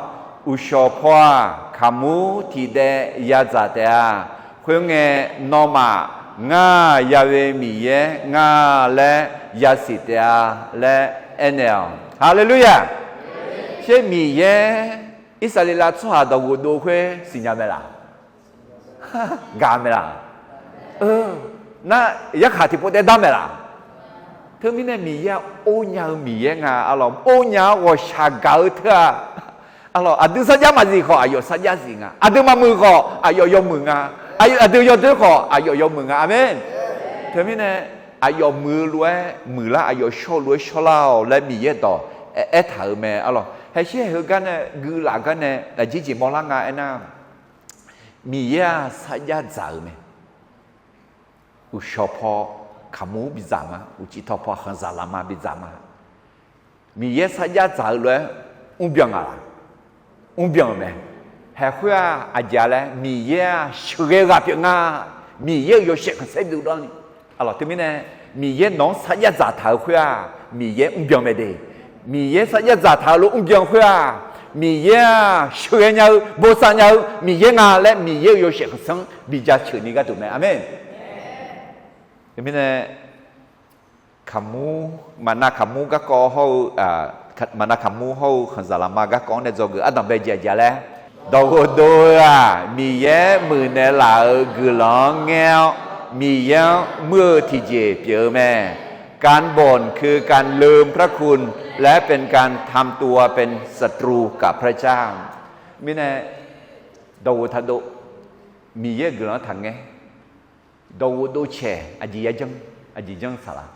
uqshawq paw-aq, kaqmur tiqdaev yadzaq taef-a. Khoerngae, nawmaf ngar Ya'we Miqyaer nga laer yasiq taef-a laer aernaeq-awq. Haleluya! Sher Miqyaer Irsaqleqlav tsawrhaq dawqghof dov khoer siqnya mae laq? Gaq mae laq? Nar yarkhaq tiqpov taev dar mae laq? Teumirnae Miqyaer-aq or nya-eu Miqyaer nga. Arlawq or nya-awr ghawqshaq gaq-eu teu-aq, arlawq aqdui sarjax maqzif khawf aqyawf sarjax zif nga. Aqdui maqmuiq khawf aqyawf yawmuiq nga. Aqdui yawdoer khawf aqyawf yawmuiq nga. Aqmeq. Teumirnae aqyawf muiq-eu lof-aer muiqlar, aqyawf shawr-eu lof-aer shawrlar-awq laer Miqyaer dawq aertaq-euq mae. Arlawq haesher haeq-eu gar nae guilaf gar nae aqjeq jeq mawrlar nga aernar, Miqyaer-aq sarjax dzaq-euq mae. Uqshawq paw kaqmur bidzaq ma, uqcif taw paw khanqzaq lafma bidzaq ma. Miqyaer sarjax dzaq-eu lof-aer mrbyan nga laq? Mrbyan-euq mae. Haeq khoer-aq aqjeq-a laer, Miqyaer-aq sheuqghae ghaq pyeuf nga. Miqyaer-euq yawshaef khanqsaer bidov dawrni. Arlawq teumirnae, Miqyaer nawq-anr sarjax dzaqtaq-eu khoer-aq, Miqyaer mrbyan mae de. Miqyaer sarjax dzaqtaq-eu lof mrbyan khoer-aq, Miqyaer-aq sheuqghae nya-eu, bosav nya-eu Miqyaer nga laer Miqyaer-euq yawshaef khanqsaer-anr bijaceuq ni gharduq mae. Aqmeq. Teumirnae, kaqmur, maqnav kaqmur garkawv hawr-eu, maqnav kaqmur hawr-eu khanqzaq lafma garkawv-anr nae dzawgeuf ardanqbae jeq aqjeq-a laer Dawqghof dov-eu-aq, Miqyaer muiqnaeq laf-euq guiqlanq-anr ngaer-awr, Miqyaer-anr muir-eu tiqjeq pyeuf-eu mae. การบ่นคือการลืมพระคุณ และเป็นการทำตัวเป็นศัตรูกับพระเจ้า Mirnae, dawqghof taqdov, Miqyaer-euq guiqlanq-anr taqngaer. Dawqghof dov caeq aqjeq yajanr, aqjeq janr saqlaq.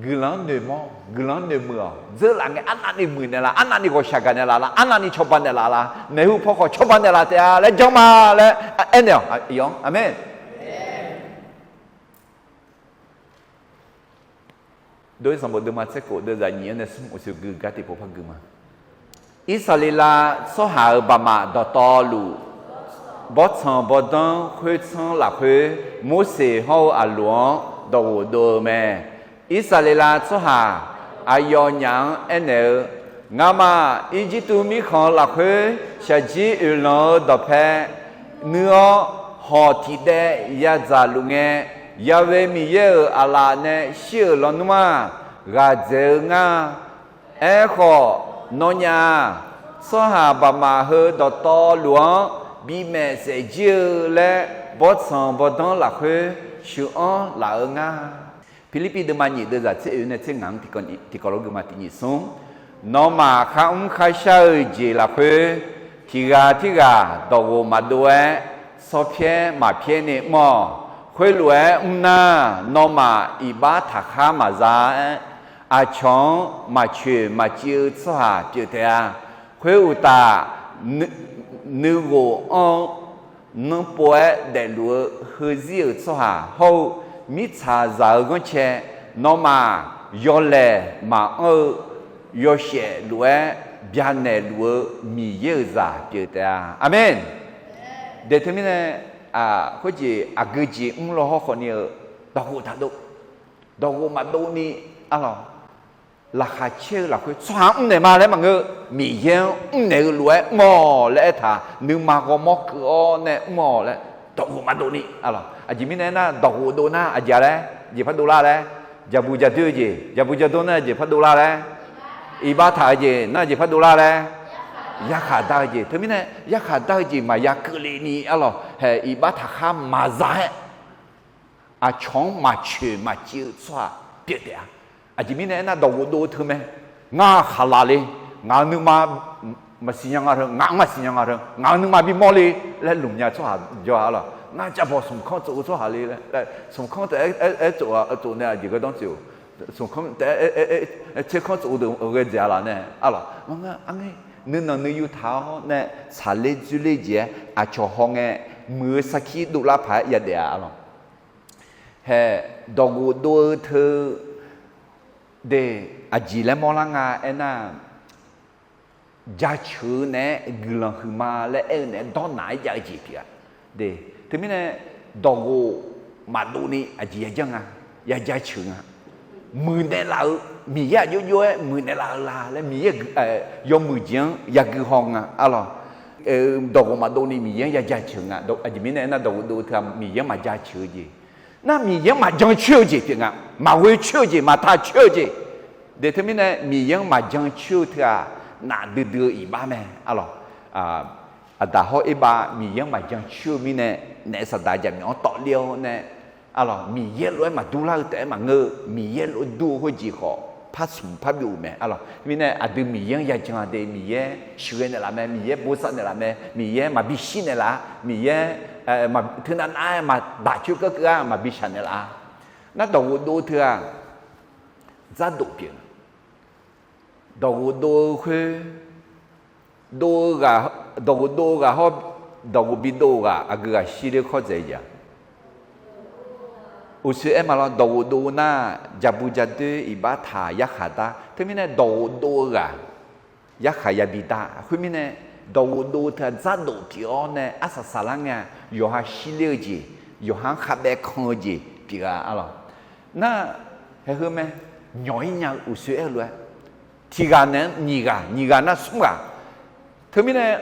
Guiqlanq-anr noeqmawr, guiqlanq-anr noeqmuiq-awq. Dzeurlaf ngae arnavni muiqnaeq laf, arnavni ghawqshaq gaqnaeq laf la, arnavni cawba naeqlaf la, maeqhu paw khawf cawba naeqlaf taef-a laer janr ma laer aernaeq-awq. Aqyawf-anr, aqmeq. Dov-ir sanqbof deuvma tser khof deuvzaq nyiq-anr nae smr uqshoe gui gar tiqpov par gui ma. Irsaqleqlav tsawrhaq-euq baqmaf dawqtawvluf, bawrtsanq bawrdanr khoertsanr lafkhoer, Morseq hawr-eu Aqloq-anr dawqghof dov-eu mae. Irsaqleqlav tsawrhaq aqyawfnyaf-anr aernaeq-eu, Ngamaf Irjirtuv mirkhanq lafkhoer shaqjir oeqlanq-eu dawqpae nuir-awr, hawq tiqdaev yadzaq luf ngae, Ya'we Miqyaer-euq aqlaf nae shir-euq lawnmr-aq, ghaqdzaeq-eu ngar. Aerkhawf, nawnyaf-aq, tsawrhaq baqmaf heu dawqtawvluf-anr bimaeq saef jir-eu laer, bawrtsanq bawrdanr lafkhoer sheuq-anr laf-eu ngar. Pirlirpiv deuvma nyiq deuvzaq tser oe nae tser ngaq-anr tiqkawv lof gui ma. Tiq nyiq smr, nawmaf kharmr kharshar-eu jeq lafkhoer, tiq ghaq tirghaq dawqghof maqdov-aer, sawrpyaer maqpyaer ni mr-awq. Khoerlof-aer mr nar, nawmaf iqbax taqkhar maqza-aer, aqcawq-anr maqcoeq maqciv-eu tsawrhaq pyeuf taef-a. Khoeruqtaf, nuighof anr-eu nanrpov-aer daefluf-eu heuzir-euq tsawrhaq hawr-eu mirtsaqzaq-eu ghanrcae, nawmaf yawlaeq maqanr-eu yawshaef lof-aer byanaeq luf-eu Miqyaer-euq zaq pyeuf taef-a. Aqmeq. Daeq teumirnae, khoerjeq aqgeujeq mr law hawr khawfni-eu dawqghof taqdov, dawqghof maqdov ni, arlawq, laqkhaq caer-eu lafkhoer tsawrhaq-anr mrnaeq ma laer maqngeur. Miqyaer-anr mrnaeq-eu lof-aer mr-awq laer aertaq, nuima ghawrmawr keuv-awr nae mr-awq laer, dawqghof maqdov ni, arlawq. Aqjeq mirnae aernar, dawqghof dov nar aqjeq-a laer jeq par dovlar laer, jaqbuq jaqdoer-eu jeq, jaqbuq jaqdor nar jeq par dovlar laer, iqbax taq-eu jeq nar jeq par dovlar laer, yarkhaq dar-eu jeq. Teumirnae yarkhaq dar-eu jeq maqya keuvle ni, arlawq, haeq iqbax taqkhar maqza-aer, aqcawq-anr maqcoeq maqciv-eu tsawrhaq pyeuf taef-a. Aqjeq mirnae aernar, dawqghof dov-eu teu mae. Ngar khaqlaq le, ngaq-euq nuima maqsiq nya nga teu, ngaq-anr maqsiq nya nga teu, ngaq-euq nuima bimawr le laer lmq nya tsawrhaq jawr-a, arlawq. Ngar cavbawq smq kanr tsof-eu tsawrhaq le laer, smq kanr taef-aer tsof-a, tsof nae aqjeq gardanr tsof-eu, smq kanr taef-aer tser kanr tsof-eu deuq ghae dzaeq-a laf nae, arlawq. Ngar arngae nuinanq nuiyu taq-awr nae tsaqler dzoerler jeq-aer aqcawq hawngae, muiq-eu sarkir dovlar paq-aer yadaef-a, arlawq. Haeq, dawqghof dov-eu teu de, aqjeq laer mawrlar nga aernar, jaceuq-eu naeq-aer guiqlanq huiqma laer aer-eu naeq-aer dawrnaq-aer jav-eu jeq pyeuf-a. De, teumirnae dawqghof maqdov ni aqjeq yajanr nga, yajaceuq nga. Muiqnaeq laf-eu, Miqyaer aqjox jov-aer muiqnaeq laf-eu la laer Miqyaer yawmuiq jeq-anr yagui haw nga, arlawq. Dawqghof maqdov ni Miqyaer-anr yajaceuq nga. Aqjeq mirnae aernar, dawqghof dov-eu teu-aq Miqyaer-anr maqjaceuq-eu jeq. Nar Miqyaer-anr maqjan coer-eu jeq pyeuf nga. Maqghoe coer-eu jeq, maqta coer-eu jeq. De teumirnae Miqyaer-anr maqjan coer-eu teu-aq, nafdui dui-eu iqbax mae, arlawq. Aqdaq hawr erbav Miqyaer-anr maqjan coer-eu mirnae, naef Saqdaq jaqmyawf-anr tawvler-awr nae, arlawq, Miqyaer lof-aer maqdur lar-eu taef-aer maqngeur-eu, Miqyaer lof-aer dur-eu khoerjeq khawf par smq par byov-euq mae, arlawq. Mirnae aqdui Miqyaer-anr yajan-a de, Miqyaer sheuqghae naeqlaf mae, Miqyaer bosav naeqlaf mae, Miqyaer maqbi shir naeqlaf-a, Miqyaer teunav nav-aer maqdaq coer keuv keuv-a maqbi shaq naeqlaf-a. Nar dawqghof dov teu-aq, dzardof pyeuf. Dawqghof dov-eu khoer, dov-eu ghaq, dawqghof dov-eu ghaq hawr, dawqghof bi dov-eu ghaq aqgeu ghaq shir ler kawr dzaeq jeq-a. Uqshoe aer ma lawr, dawqghof dov nar, jaqbu jadoer iqbax taq yarkhaq dar. Teumirnae dawqghof dov-eu ghaq yarkhaq yabi dar. Khoermirnae, dawqghof dov-eu teu-aq dzardof pyeuf-awr nae arsaq saqlar ngae-a, yawqha shir ler-eu jeq, yawqha-anr khavbaev kan-eu jeq pyeuf-a, arlawq. Nar, haeq heu mae, nyawq-ir nya-eu uqshoe aer-eu lof-aer, tiq ghaq naeq-anr nyiq ghaq, nyiq ghaq nar smr ghaq. Teumirnae,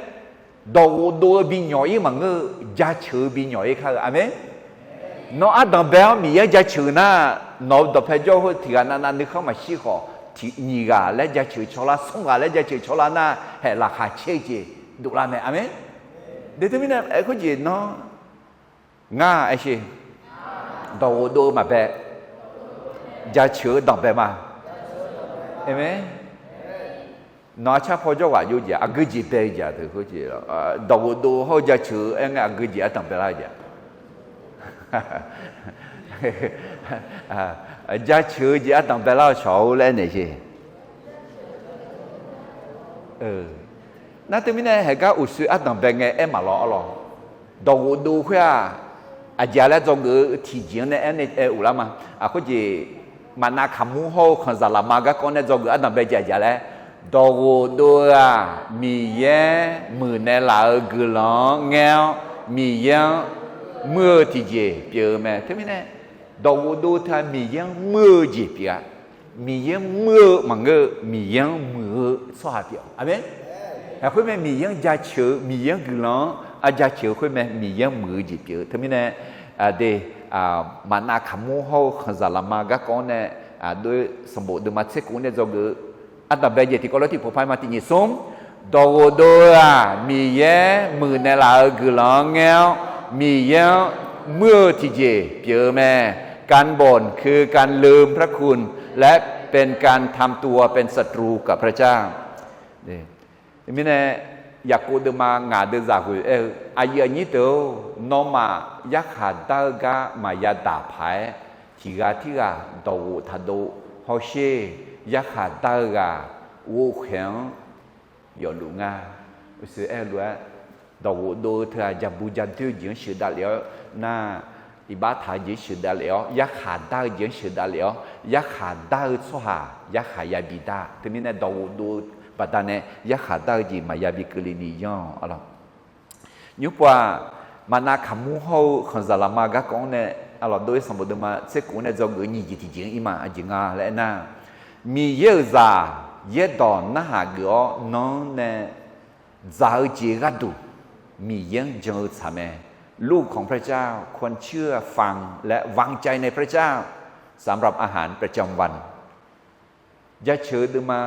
dawqghof dov-eu bi nyawq-ir maqngeur-eu, jaceuq-eu bi nyawq-ir kar-eu. Aqmeq. Nawr ardanq bae-awr Miqyaer jaceuq nar, nawq-eu dawqpae jawr-eu khoer tiq ghaq navnav nuikhanr maqshir khawf, nyiq ghaq laer jaceuq-eu tsawrlar, smr ghaq laer jaceuq-eu tsawrlar nar, haeq laqkhaq caer-eu jeq dovlar mae. Aqmeq. De teumirnae aerkhoer jeq nawr, ngar aer sher, dawqghof dov-eu maqbae, jaceuq-eu danqbae ma. Aqmeq. Nawq-ar car paw jawrghaq jov jeq aqgeu jeq bae-eu jeq teu khoer jeq, dawqghof dov hawr-eu jaceuq-eu aer ngae aqgeu jeq ardanq baelar-eu jeq. Jaceuq-eu jeq ardanq baelar-eu shawq-or laer aernaeq sher. Nar teumirnae haeq gar uqshoe ardanq bae ngae aer maqlawr arlawr. Dawqghof dov khoer-aq, aqjeq-a laer dzawgeuf-eu tiqjeq-anr nae aer nae aer-euq lar ma. Aqkhoer jeq, maqnav kaqmur hawr-eu khanqzaq lafma garkawv nae dzawgeuf ardanq bae jeq aqjeq-a laer, dawqghof dov-eu-aq, Miqyaer muiqnaeq laf-euq guiqlanq-anr ngaer-awr, Miqyaer-anr muir-eu tiqjeq pyeuf-eu mae. Teumirnae, dawqghof dov teu-aq Miqyaer-anr muir-eu jeq pyeuf-a. Miqyaer-anr muir-eu maqngeur-eu, Miqyaer-anr muiq-eu tsawrhaq pyeuf-a. Aqmeq. Aqkhoer mae Miqyaer-anr jaceuq-eu, Miqyaer-anr guiqlanq-anr arjaceuq-eu khoer mae, Miqyaer-anr muiq-eu jeq pyeuf-eu. Teumirnae, de, maqnav kaqmur hawr-eu khanqzaq lafma garkawv-anr nae, dov-ir sanqbof deuvma tser kov-anr nae dzawgeuf-eu ardanq bae jeq tiqkawv lof tiqpov par ma. Tiqnyif smr, dawqghof dov-eu-aq, Miqyaer muiqnaeq laf-euq guiqlanq-anr ngaer-awr, Miqyaer-anr muir-eu tiqjeq pyeuf-eu mae. การบ่น คือการลืมพระคุณ และเป็นการทำตัวเป็นศัตรูกับพระเจ้า Mirnae, Yaqkov deuvma ngaq deuvzaq ghoe aer-eu, aqyuif aqnyir deuq-or, nawmaf yarkhaq dar-eu gar maqya daq paq-aer, tiq ghaq tirghaq dawqghof taqdov hawsher. Yarkhaq dar-eu ghaq ghovkhaeq-anr yawfluf nga. Uqshoe aer-eu lof-aer, dawqghof dov-eu teu-aq, jaqbu jadoer-eu jeq-anr sheuqdav lef-awr nar, iqbax taq-eu jeq-anr sheuqdav lef-awr, yarkhaq dar-eu jeq-anr sheuqdav lef-awr, yarkhaq dar-eu tsawrhaq yarkhaq yabi dar. Teumirnae dawqghof dov-eu baqdanae yarkhaq dar-eu jeq maqya bi keuvle ni yanr-awq arlawq. Nymrpov-aq, maqnav kaqmur hawr-eu khanqzaq lafma garkawv-anr nae, arlawq dov-ir sanqbof deuvma tser kov-anr nae dzawgeuf-eu nyiq jeq tiqjeq-anr ir ma. Aqjeq nga laer aernar, Miqyaer-euq zaq yaerdawq narhaq geuf-awr nan-anr nae dzaq-eu jeq gharduq Miqyaer-anr jan-eu tsaq mae. ลูกของพระเจ้าควรเชื่อฟังและวางใจในพระเจ้าสำหรับอาหารประจำวัน Jaceuq-eu deuvma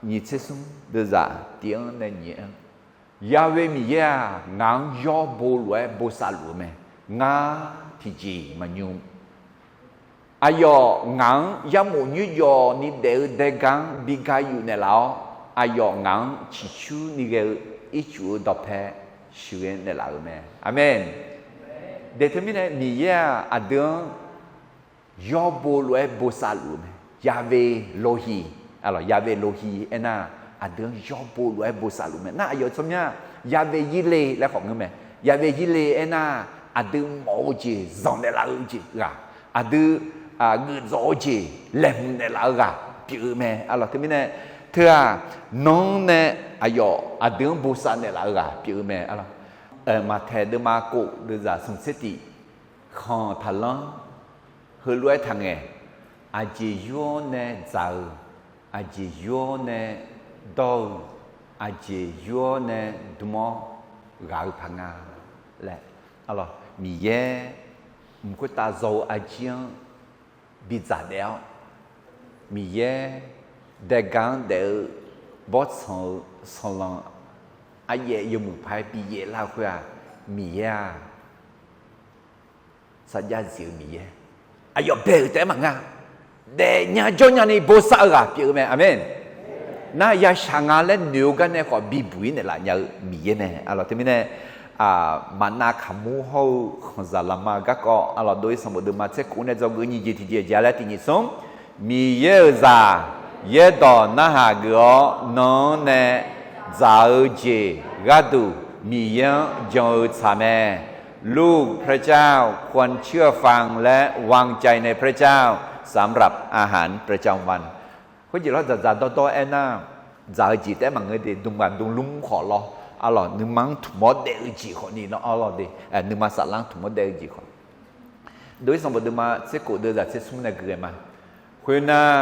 nyiq tser smr deuvzaq tiq-anr nae nyiq-anr, Ya'we Miqyaer-aq, ngaq-anr yawr bo lof-aer bosav luf-eu mae. Ngar tiqjeq maqnymr. Aqyawf ngaq-anr yarmof nymrjawf ni daef-eu daega-anr bi ga yuf naeqlaf-awr, aqyawf ngaq-anr ciqcurni ghae-eu ircuf-eu dawqpae sheuqghae naeqlaf-euq mae. Aqmeq. Daeq teumirnae Miqyaer-aq, aqdui-anr yawr bo lof-aer bosav luf-eu mae. Ya'we Lohi, Ya'we Lohi aernar, aqdui-anr yawr bo lof-aer bosav luf-eu mae. Nar aqyawf tsawrmyanr Ya'we Yirle laer khawf ngeur mae. Ya'we Yirle aernar, aqdui mawf-eu jeq zanq naeqlaf-eu jeq ghaq, aqdui geufdzawq-eu jeq laeqhmq naeqlaf-eu ghaq pyeuf-eu mae. Arlawq teumirnae, teu-aq, nan-anr nae aqyawf aqdui-anr bosav naeqlaf-eu ghaq pyeuf-eu mae. Arlawq, Maqtaeq deuvma kov deuvzaq smq tser tiq, khanq taqlanr heulof-aer taqngaeq, aqjeq yur-awr nae dzaq-eu, aqjeq yur-awr nae dawr-eu, aqjeq yur-awr nae dm-awr ghaq-eu paq nga laer, arlawq, Miqyaer mq khoertav zaw-eu arjir-anr bidzaq daef-awr, Miqyaer daega-anr daef-eu bawrtsanq-eu sanqlanq aryaef yawmuiq paq-aer bi yaeflar-eu khoer-aq, Miqyaer-aq, sarjax zif-eu Miqyaer, aqyawf bae-euq taef-aer maqnga. Daefnya jawrnya ni bosav-eu ghaq pyeuf-eu mae. Aqmeq. Nar yashaq nga laer noeq-eu gar nae khawf bibuq-ir naeqlaf nya-eu Miqyaer mae. Arlawq teumirnae, maqnav kaqmur hawr-eu khanqzaq lafma garkawv arlawq dov-ir sanqbof deuvma tser kov nae dzawgeuf nyiq jeq tiqjeq jeq-a laer tiqnyif smr, Miqyaer-euq zaq yaerdawq narhaq geuf-awr nan-anr nae dzaq-eu jeq gharduq Miqyaer-anr jan-eu tsaq mae. ลูกพระเจ้าควรเชื่อฟังและวางใจในพระเจ้าสำหรับอาหารประจำวัน Khoerjeq lawr dzaqdzaq dawrdawr aernar, dzaq-eu jeq taef-aer maqngeur de, dmqghaq dmqlmr khawf lawr, arlawq nuima-anr tmq-awr daef-eu jeq khawfni lawr, arlawq de, nuima saflar-anr tmq-awr daef-eu jeq khawf. Dov-ir sanqbof deuvma tser kov deuvzaq tser smr nae gui ghae ma. Khoernar,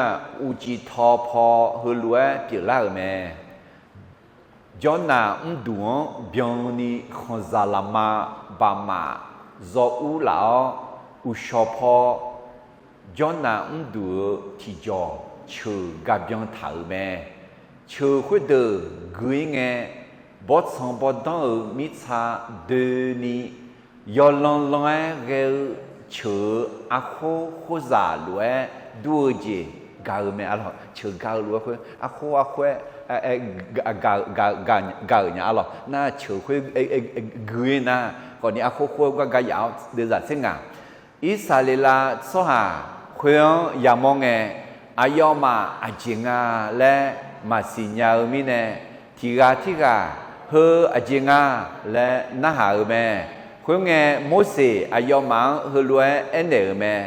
uqcif tawv paw heulof-aer pyeuflar-euq mae. Jawrnaq mrduq-anr byanni khanqzaq lafma baqmaf zaw ur laf-awr, uqshawq paw Jawrnaq mrduq-eu tiqjawq ceuq gabyan taq-euq mae. Ceuq khoerdeuq gui-ir ngae, bawrtsanq bawrdanr-euq mirtsa doeni, yawlan lan-aer ghae-eu ceuq-euq arkhoer khoerzaq lof-aer dur-eu jeq gaq-eu mae. Arlawq, ceuq gaq-eu lof-aer khoer, arkhoer arkhoer-aer gaq-euq nya. Arlawq, nar ceuq khoer gui-ir nar, khawfni arkhoer khoer gar gaq yaf-awr deuvzaq tser ngaq. Irsaqleqlav tsawrhaq khoer-anr yamawr ngae, aqyawfmaf aqjeq nga laer maqsiq nya-eu mirnae, tiq ghaq tirghaq heu aqjeq nga laer narhaq-euq mae. Khoerngae, Morseq aqyawfmaf-anr heulof-aer aernaeq-euq mae.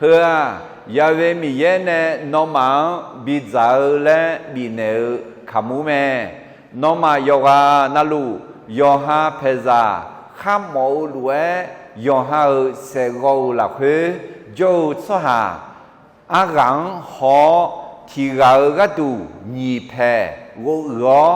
Heu-aq, Yahweh Miqyaer nae nawmaf-anr bidzaq-eu laer bifnaeq-eu kaqmur mae. Nawmaf yawqghaq navluf, yawqha paeqzaq kharmawf-eu lof-aer, yawqha-euq saeqghawv-euq lafkhoer jawr-eu tsawrhaq arghaq-anr haw-awr, tiq ghaq-euq gharduq nyiq paeq ghovuiq-awr,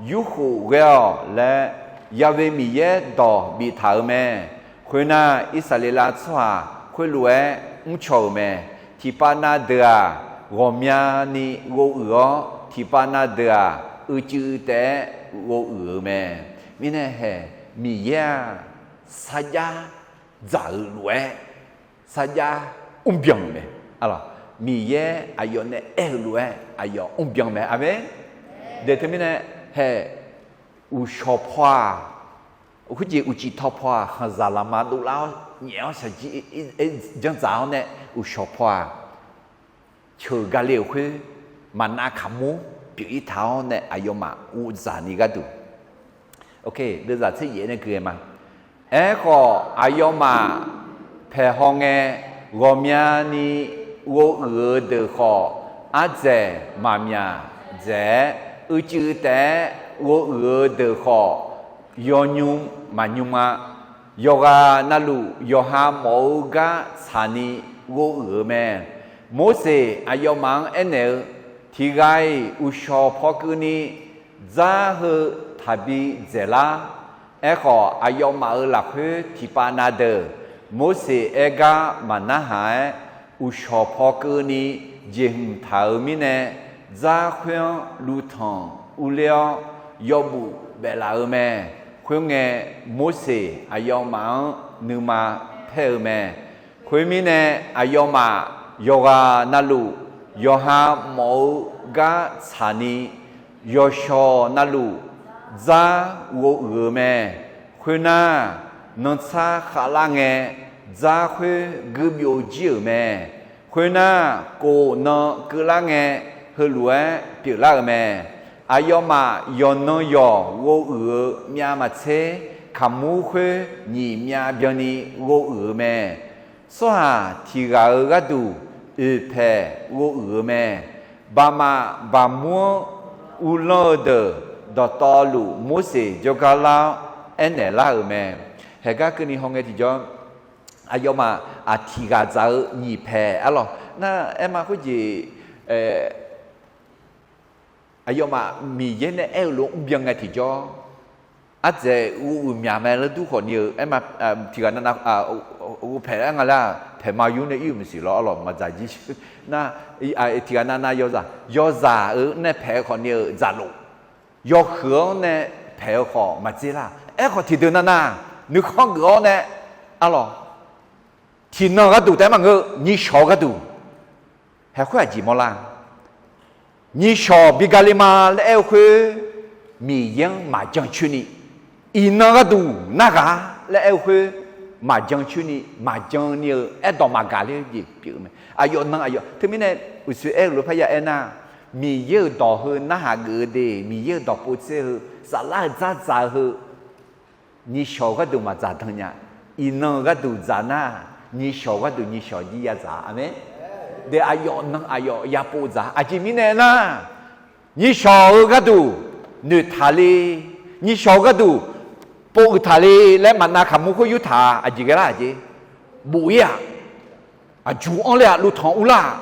yurkhof ghae-awq laer, Yahweh Miqyaer dawq biftaq-euq mae. Khoernar, Irsaqleqlav tsawrhaq khoerlof-aer mrcaw-euq mae. Tiqpav na deuq-aq, ghawqmyani ghovuiq-awr, tiqpav na deuq-aq, uicuiv taef-aer ghovuiq-euq mae. Mirnae hae, Miqyaer-aq, sarjax dzaq-euq lof-aer, sarjax mrbyan-euq mae. Arlawq, Miqyaer aqyawf nae aer-eu lof-aer aqyawf mrbyan mae. Aqmeq. Daeq teumirnae hae, uqshawq paw-aq, khoerjeq uqcif taw paw-aq, khanqzaq lafma dovlar-awr nyaef-awr shaqjir janrdzaq-awr nae, uqshawq paw-aq, ceuq gale-euq khoer, maqnav kaqmur pyeuf-ir taq-awr nae aqyawfmaf ghovdzaq ni gharduq. Deuvzaq tser yaef nae gui-aer ma. Aerkhawf, aqyawfmaf paeqhaw ngae, ghawqmyani ghovuiq-eu deuq khawf, ardzaeq maqmyaq dzaeq-aer, uicuiv taef-aer ghovuiq-eu deuq khawf, yawnymr maqnymr-a. Yawqghaq navluf, yawqha mawf-eu gar tsaqni ghovuiq-eu mae. Morseq aqyawfmaf-anr aernaeq-eu, tiq ghaq-iq uqshawq paw keuvni dzar heu taqbi dzaeqlar. Aerkhawf, aqyawfmaf-euq lafkhoer tiqpav na deuq, Morseq aer gar maqnarhaq-aer, uqshawq paw keuvni jeqhmq taq-euq mirnae, dzar khoer-anr luvtanq urler-awr, yawbuf baef laf-eu mae. Khoerngae, Morseq aqyawfmaf-anr nuima paer-eu mae. Khoermirnae, aqyawfmaf yawqghaq navluf, yawqha mawf-eu gar tsaqni, yawqshawq navluf dzar ghovuiq-eu mae. Khoernar, nantsar khavlar ngae, dzar khoer guibyov jir-euq mae. Khoernar, kof nan keuvlar ngae, heulof-aer pyeuflar-euq mae. Aqyawfmaf yawqnan yawq ghovuiq-eu myav maqtser, kaqmur khoer nyiq myav byanni ghovuiq-eu mae. Tsawrhaq tiq ghaq-euq gharduq oeq paeq ghovuiq-eu mae. Baqmaf baqmur-anr uvlanr-eu deuq dawqtawvluf Morseq jawrgar lar-awr aernaeq lar-euq mae. Haeqgar keuvni hawngae tiqjawr, aqyawfmaf aqtiq ghaq dzaq-eu nyiq paeq arlawq nar aer ma khoerjeq, aqyawfmaf Miqyaer nae aer-eu lof-aer mrbyan ngae tiqjawr, ardzaeq ghovuiq myaq mae laer dur khawf ni-eu aer ma, tiq ghaq navnav ghovpaeq laer nga laer-aq, paeq ma yur nae ir-euq maqsiq lawr arlawq maqdzaq jir. Nar, tiq ghaq navnav yawzaq, yawzaq-euq nae paeq-eu khawf ni-euq dzaqlof, yawhuiq-anr nae paeq-eu khawf maqdzer lar. Aerkhawf tiqdeuq navnav nuikhanr geuf-awr nae arlawq, tiqnan gharduq taef-aer maqngeur, nyiqshawq-eu gharduq. Haeq khoer aqjeq mawrlar. Nyiqshawq bi gale ma laer aer-eu khoer, Miqyaer-anr maqjan coer ni, iqnan gharduq narghaq laer aer-eu khoer, maqjan coer ni, maqjan ni-eu aerdawq maqgaq ler-eu jeq pyeuf-eu mae. Aqyawf nan aqyawf teumirnae uqshoe aer-eu lof-aer parya aernar, Miqyaer-euq dawq heu narhaq geuf-eu de, Miqyaer-euq dawq povtser heu, saflar-eu dzardzaq-eu heu, nyiqshawq-eu gharduq maqdzaq dan nya. Iqnan-eu gharduq dzaq nar, nyiqshawq-eu gharduq nyiqshawq jir yadzaq. Aqmeq. De aqyawf nan aqyawf yapov dzaq. Aqjeq mirnae nar, nyiqshawq-eu gharduq noeqtaq le, nyiqshawq-eu gharduq pov uiq taq le laer maqnav kaqmur khoer yurtaq-a. Aqjeq ghae lar aqjeq, bof-ir-aq, aqjuq anr le-aq, luftanq urlar-aq.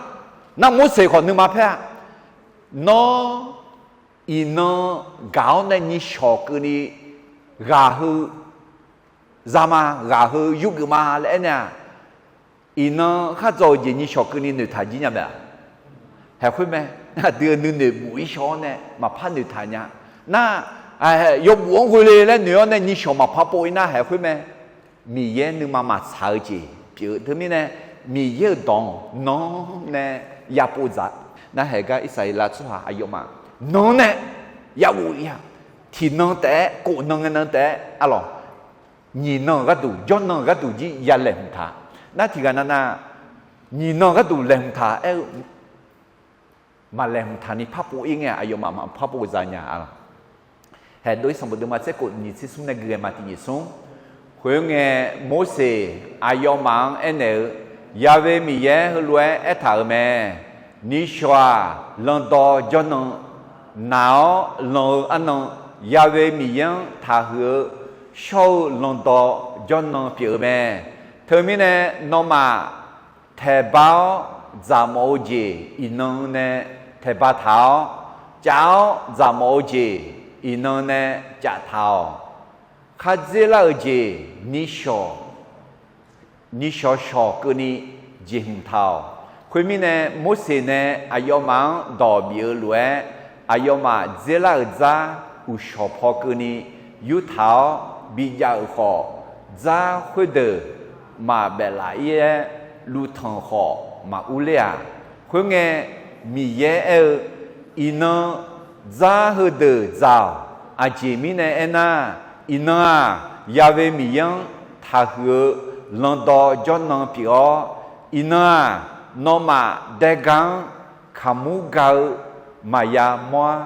Nar Morseq khawf nuima paer-a. Nawr iqnan gaq-awr nae nyiqshawq keuvni ghaq heu zama, ghaq heu yurgeuf ma laer aernaeq-aq, iqnan khar dzaw-eu jeq nyiqshawq keuvni noeqtaq jir nya mae-aq. Haeq khoer mae. Aqdui-euq nuinoeq buf-ir shaw-awr nae maqpar noeqtaq nya. Nar, yawbuf-anr ghoe le laer noeq-awr nae nishawq maqpar pov-ir nar haeq khoer mae. Miqyaer nuima maqtsaq-eu jeq pyeuf-eu teumirnae, Miqyaer-euq dawq-anr nan nae yapov dzaq. Narhaq gar Irsaqleqlav tsawrhaq aqyawfmaf nan nae yaghof-ir-a. Tiqnan taef-aer, kof nan ngae nan taef-aer arlawq, nyiq nan-euq gharduq, jawrnan-euq gharduq jir ya laeqhmq taq. Nar tiqghaq navnav, nyiq nan-euq gharduq laeqhmq taq aer-eu, maqlaeqhmq taq ni par pov-ir ngae, aqyawfmaf maqpar pov dzaq nya-a. Haeq dov-ir sanqbof deuvma tser kof nyiq tser smr nae gui ghae ma tiq nyiq smr. Khoerngae, Morseq aqyawfmaf-anr aernaeq-eu, Ya'we Miqyaer heulof-aer aertaq-euq mae. Nishawq-aq, landawv jawrnan naq-awr lan-eu arnan, Ya'we Miqyaer-anr taqhuiq-eu shawr-eu landawv jawrnan pyeuf-eu mae. Teumirnae, nawmaf taeqbar-awr dzaqmawf-eu jeq iqnan nae taeqbar taq-awr, cav-awr dzaqmawf-eu jeq iqnan nae cav taq-awq. Khardzer lar-euq jeq nishawq, nishawq shawq keuvni jeqhmq taq-awq. Khoermirnae, Morseq nae aqyawfmaf-anr dawq bif-eu lof-aer, aqyawfmaf dzer lar-euq dzar uqshawq paw keuvni yurtaq-awr bijav-euq khawf, dzar khoerdeuq maqbaef laf-ir-aer luvtanq khawf maqur ler-aq. Khoerngae, Miqyaer aer-eu, Iqnan dzar heudeuq dzaq-awq. Aqjeq mirnae aernar, iqnan-aq, Ya'we Miqyaer-anr taqhuiq-eu landawv jawrnan pyeuf-awr, iqnan-aq, nawmaf daega-anr kaqmur ga-eu maqya mawr-ar.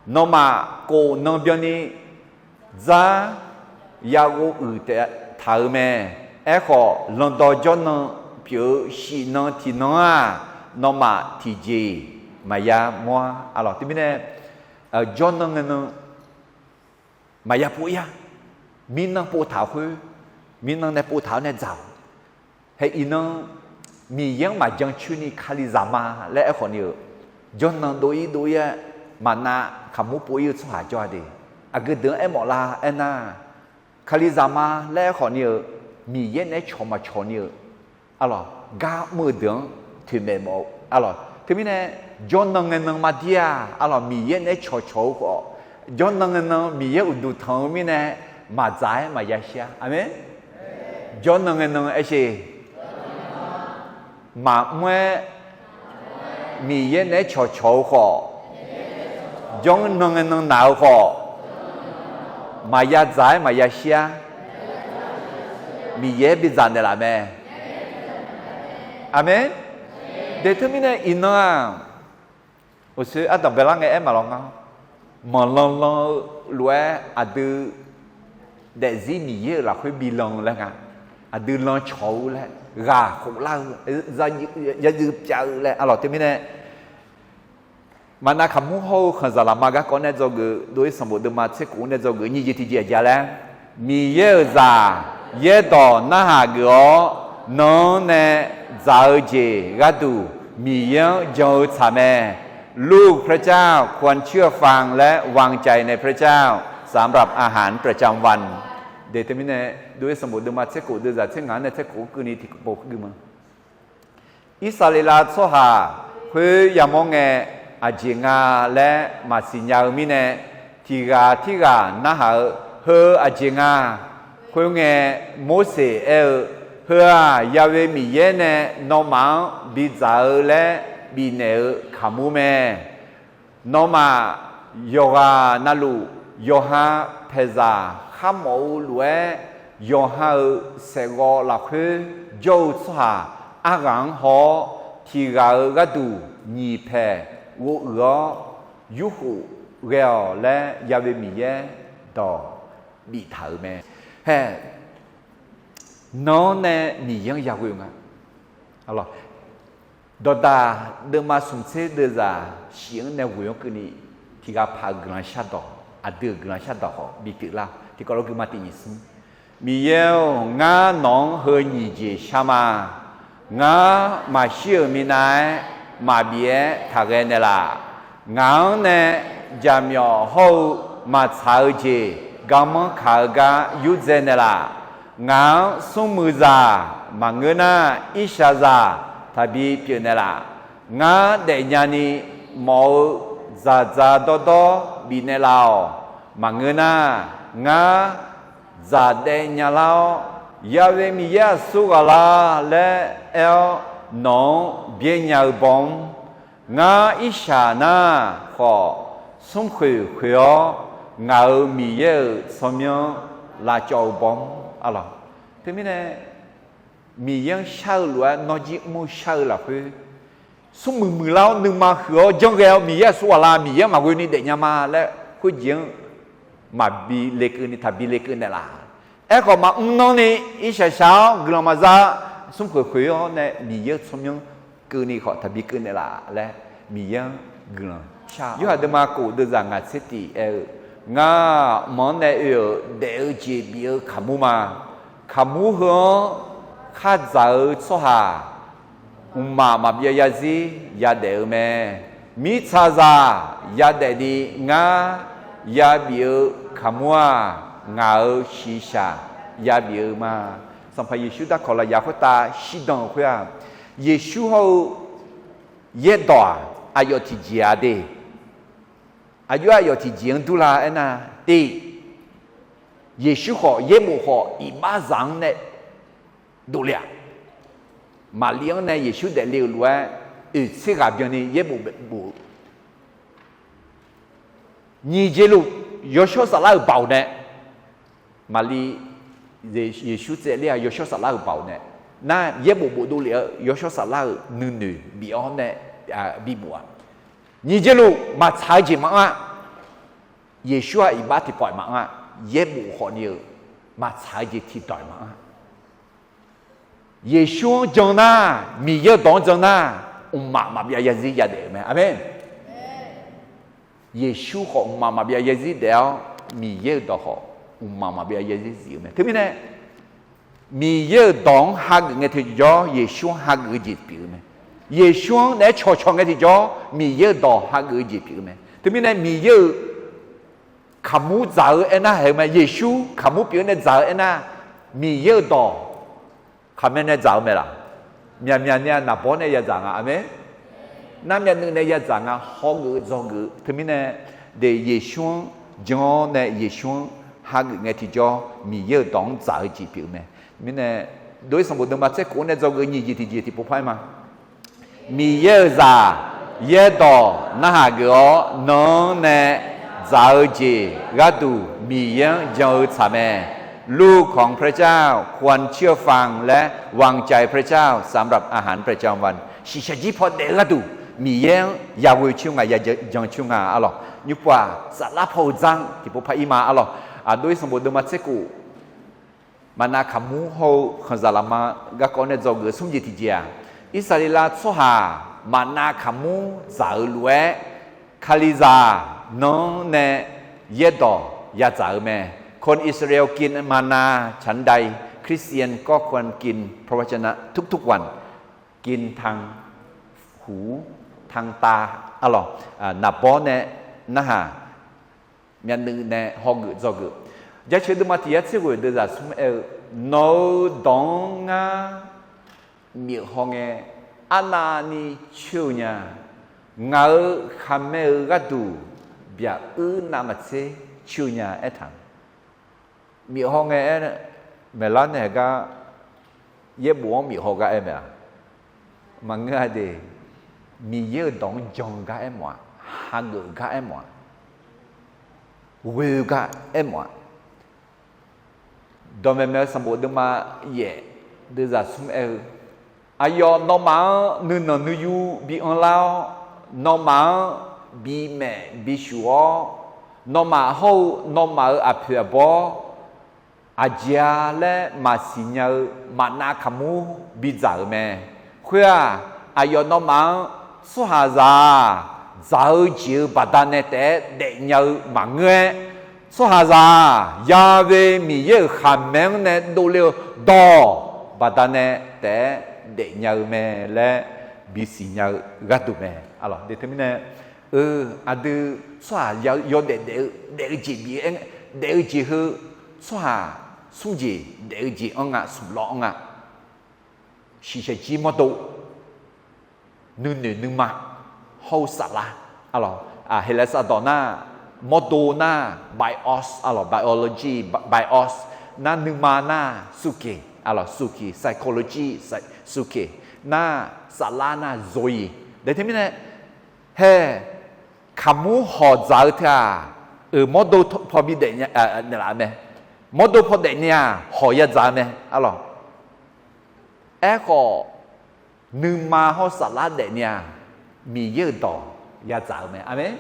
Nawmaf kof nan byanni dzar yaghov uiq taef taq-euq mae. Aerkhawf, landawv jawrnan pyeuf-eu shif nan tiqnan-aq, nawmaf tiqjeq-iq maqya mawr-ar. Arlawq, teumirnae, jawrnan ngae nan maqya pov-ir-a. Mirnan pov taq-eu khoer, mirnan nae pov taq-awr nae dzaq-awq. Hae iqnan Miqyaer-anr maqjan coer ni Kalizaq ma laer aerkhawf ni-euq, jawrnan dov-ir dov-ir-aer maqnav kaqmur pov-ir-eu tsawrhaq jawr-a de. Aqgeu deuq-anr aermawf lar aernar, Kalizaq ma laer aerkhawf ni-euq, Miqyaer naeq-aer cawq maqcawq ni-euq, arlawq, gar mr-eu deuq-anr toeqmaeq mawf-eu, arlawq. Teumirnae, jawrnan ngae nan maqdir-a, arlawq, Miqyaer naeq-aer cawqcawq-eu khawf, jawrnan ngae nan Miqyaer uqduq tanq-eu mirnae, maqdzaq-aer maqya shir-a. Aqmeq. Jawrnan ngae nan aersheq, maqmr-aer Miqyaer naeq-aer cawqcawq-eu khawf, jawrnan ngae nan naq-eu khawf, maqya dzaq-aer maqya shir-ar. Miqyaer bidzaq naeqlaf mae. Aqmeq. De teumirnae iqnan-aq, uqshoe ardanq baelar ngae aer maqlawr nga. Manqlan lan-eu lof-aer aqdui daefzir Miqyaer-euq lafkhoer bi lan-eu laer nga. Aqdui lan cawq-eu laer, ghaq khof lar-eu, yadzuif pyav-eu laer, arlawq, teumirnae, maqnav kaqmur hawr-eu khanqzaq lafma garkawv nae dzawgeuf, dov-ir sanqbof deuvma tser kof nae dzawgeuf nyiq jeq tiqjeq aqjeq laer, Miqyaer-euq zaq yaerdawq narhaq geuf-awr, nan-anr nae dzaq-eu jeq gharduq Miqyaer-anr jan-eu tsaq mae. ลูกพระเจ้าควรเชื่อฟังและวางใจในพระเจ้าสำหรับอาหารประจำวัน De teumirnae, dov-ir sanqbof deuvma tser kof deuvzaq tser ngaq-anr nae tser kof-anr keuvni tiqpov gui ma. Irsaqleqlav tsawrhaq khoer yamawr ngae, aqjeq nga laer maqsiq nya-eu mirnae, tiq ghaq tirghaq narhaq-eu, Heu aqjeq nga. Khoerngae, Morseq aer-eu, Heu-aq, Ya'we Miqyaer nae nawmaf-anr bidzaq-eu laer bifnaeq-eu kaqmur mae. Nawmaf yawqghaq navluf yawqha paeqzaq kharmawf-eu lof-aer, yawqha-euq saeqghawv lafkhoer jawr-eu tsawrhaq arghaq-anr haw-awr, tiq ghaq-euq gharduq nyiq paeq ghovuiq-awr, yurkhof ghae-awq laer Ya'we Miqyaer dawq biftaq-euq mae. Hae, nan-anr nae Miqyaer-anr yaghoe-eu nga. Dawqdaq deuvma smq tser deuvzaq shif-anr nae ghoe-anr keuvni, tiq ghaq paq-euq guiqlanq shardawq, aqdui-euq guiqlanq shardawq khawf bipyeuf lar. Tiqkawv lof guima tiq nyiq smr. Miqyaer-or, ngar nawq-anr heu nyiq jeq shar ma. Ngar maqshir-euq minav-aer maqbif-aer taqghae naeqlaf. Ngaq-anr nae jaqmyawf hawr-eu maqtsaq-eu jeq garmanr kaq-eu gar yurdzae naeqlaf. Ngaq-anr smrmuiq zaq maqngeur nar, irshaq zaq taqbi pyeuf naeqlaf. Ngar daefnya ni mawf-eu dzaqdzaq dawrdawr bifnaeq laf-awq. Maqngeur nar, ngar dzaqdaev nyalar-awr, Ya'we Miqyaer aqsur ghaq la laer aer-awr, nawq-anr byaer nya-eu baw-anr, ngar irshaq nar khawf, smrkhoeq khoeq-awr, ngaq-euq Miqyaer-euq tsawrmyanr lavcawv-eu baw-anr, arlawq. Teumirnae, Miqyaer-anr shar-eu lof-aer nawr jir mr-eu shar-eu lafkhoer, smrmuiq muiqlar-awr nuima huiq-awr janrghae-awr Miqyaer aqsur ghaq la, Miqyaer-anr maqghoe ni daefnya ma laer khoerjeq-anr maqbi lekeuv ni taqbi lekeuv naeqlaf. Aerkhawf maqmr nanrni irshaq shaq-awr guiqlanq maqza, smrkhoeq khoeq-awr nae Miqyaer-euq tsawrmyanr keuvni khawf taqbi keuv naeqlaf laer Miqyaer-anr guiqlanq shar. Yorhaq deuvma kof deuvzaq ngaq tser tif aer-eu, Ngar mq-anr nae oe-euq daef-eu jeq bif-eu kaqmur ma. Kaqmur heu-anr khardzaq-eu tsawrhaq mqmaq maqbyav yarzir yadaef-eu mae. Mirtsaqzaq yadaef ni ngar yabif-eu kaqmur-aq, ngaq-euq shiqshaq yabif-eu ma. Sanqpaq Yeqsur darkawq lafyaq khoertav shirdan-euq khoer-aq, Yeqsur hawr-eu yaerdawq-aq, aqyawf tiqjeq-a de. Aqjox aqyawf tiqjeq-anr durlar aernar, tiq, Yeqsur khawf yaerbof khawf iqbaxzaq-anr nae dovle-aq, Maqli-anr nae Yeqsur daefle-euq lof-aer oeq tser ghaq byanni yaerbof bof-eu. Nyiq jeq luf, yawshawr saflar-euq baoq nae, Maqli Yeqsur tsaevler-a yawshawr saflar-euq baoq nae, nar yaerbof bofdov lef-eu yawshawr saflar-euq nuinoeq bif-awr nae bibof-aq, nyiq jeq luf maqtsaq-eu jeq maqanr-a. Yeqsur-aq iqbax tiqpawf-iq maqanr-a. Yaerbof khawfni-euq maqtsaq-eu jeq tiqdawq-iq maqanr-a. Yeqsur-anr jan nar, Miqyaer-euq dawq-anr jan nar, mqmaq maqbyav yarzir yadaef-euq mae. Aqmeq. Yeqsur khawf mqmaq maqbyav yarzir daef-awr, Miqyaer-euq dawq khawf mqmaq maqbyav yarzir zif-eu mae. Teumirnae, Miqyaer-euq dawq-anr hageuf ngae tiqjawr, Yeqsur-anr hageuf-eu jeq pyeuf-eu mae. Yeqsur-anr naeq-aer cawqcawq ngae tiqjawr, Miqyaer-euq dawq hageuf-eu jeq pyeuf-eu mae. Teumirnae Miqyaer-euq kaqmur dzaq-eu aernar haeq-eu mae. Yeqsur kaqmur pyeuf-eu nae dzaq-eu aernar, Miqyaer-euq dawq khaqmae nae dzaq-eu mae laq? Myaqmyaq ni-a naqbawr nae yadzaq nga. Aqmeq. Nar myavnuiv nae yadzaq nga, hawgeuf-eu dzawgeuf-eu. Teumirnae, de Yeqsur-anr jan-awr nae Yeqsur-anr hageuf ngae tiqjawr, Miqyaer-euq dawq-anr dzaq-eu jeq pyeuf-eu mae. Mirnae, dov-ir sanqbof deuvma tser khof-anr nae dzawgeuf nyiq jeq tiqjeq tiqpov par-aer ma. Miqyaer-euq zaq yaerdawq narhaq geuf-awr nan-anr nae dzaq-eu jeq gharduq Miqyaer-anr jan-eu tsaq mae. ลูกของพระเจ้าควรเชื่อฟังและวางใจพระเจ้าสำหรับอาหารประจำวัน shiqshaq jir paw daef-eu gharduq Miqyaer-anr yaghoe coer nga, yajan coer nga arlawq. Nymrpov-aq saflar paw-eu dzar-anr tiqpov par-ir ma arlawq. Aqdov-ir sanqbof deuvma tser khof maqnav kaqmur hawr-eu khanqzaq lafma garkawv nae dzawgeuf-eu smr jeq tiqjeq-aq, Irsaqleqlav tsawrhaq maqnav kaqmur dzaq-eu lof-aer, Kalizaq nan-anr nae yaerdawq yadzaq-eu mae. คนอิสราเอลกินมันนาฉันใด คริสเตียนก็ควรกินพระวจนะทุกๆวัน กินทั้งหูทั้งตา arlawq. Naqbawr nae narhaq, myavnuiv nae hawgeuf dzawgeuf. Jaceuq deuvma tiq yar tser ghoeq deuvzaq smr aer-eu, nawq-eu dawq-anr ngar myeuq haw ngae, arnavni coer-eu nya. Ngaq-euq khaqmae-eu gharduq byaq uir navmaqtser coer-eu nya aertaq. Myeuq haw ngae aer, maeqlar nae gar yaerbof-anr myeuq haw gar aer mae-a. Maqngeur-a de, Miqyaer-euq dawq-anr jan-eu gar aermawf-a, hageuf-eu gar aermawf-a, ghoe-eu gar aermawf-a. Dawqmaeq maeq-eu sanqbof deuvma yaef deuvzaq smr aer-eu, aqyawf nawmaf-anr nuinanq nuiyu bi anrlar-awr, nawmaf-anr bimaef bishuf-awr, nawmaf hawr-eu nawmaf-euq aqpoeq aqbawr aqjeq-a laer maqsiq nya-eu maqnav kaqmur bidzaq-euq mae. Khoer-aq, aqyawf nawmaf-anr tsawrhaqzaq-aq, dzaq-eu jeq-euq baqdanae taef-aer daefnya-eu maqngeur-aer, tsawrhaqzaq-aq, Ya'we Miqyaer-euq khaqmae-anr nae dovle-eu dawq baqdanae taef-aer daefnya-eu mae laer bisiq nya-eu gharduq mae. Aqlawq, de teumirnae, eu, aqdui tsawrhaq yawdaef daef-eu, daef-eu jeq bif-aer, daef-eu jeq heu, tsawrhaq smr jeq daef-eu jeq anr nga, smq lawr anr nga. Shiqshaq jir mawrdo, nuinoeq nuima hawr-eu saflar, arlawq, Heqlaeqsaq dawq nar, mawrdo nar, bios, arlawq, biology, bi-, bios nar, nuima nar, psyche, arlawq, psyche, psychology, psy-, psyche nar, saflar nar, zoe. Daef teumirnae, hae, kaqmur hawq dzaq-eu teu-aq, euq mawrdo paw bidaef nya, naeqlaf mae. Mawrdo paw daefni-aq, hawq yadzaq-eu mae, arlawq. Aerkhawf, nuima hawr saflar daefni-aq, Miqyaer-euq dawq yadzaq-eu mae. Aqmeq.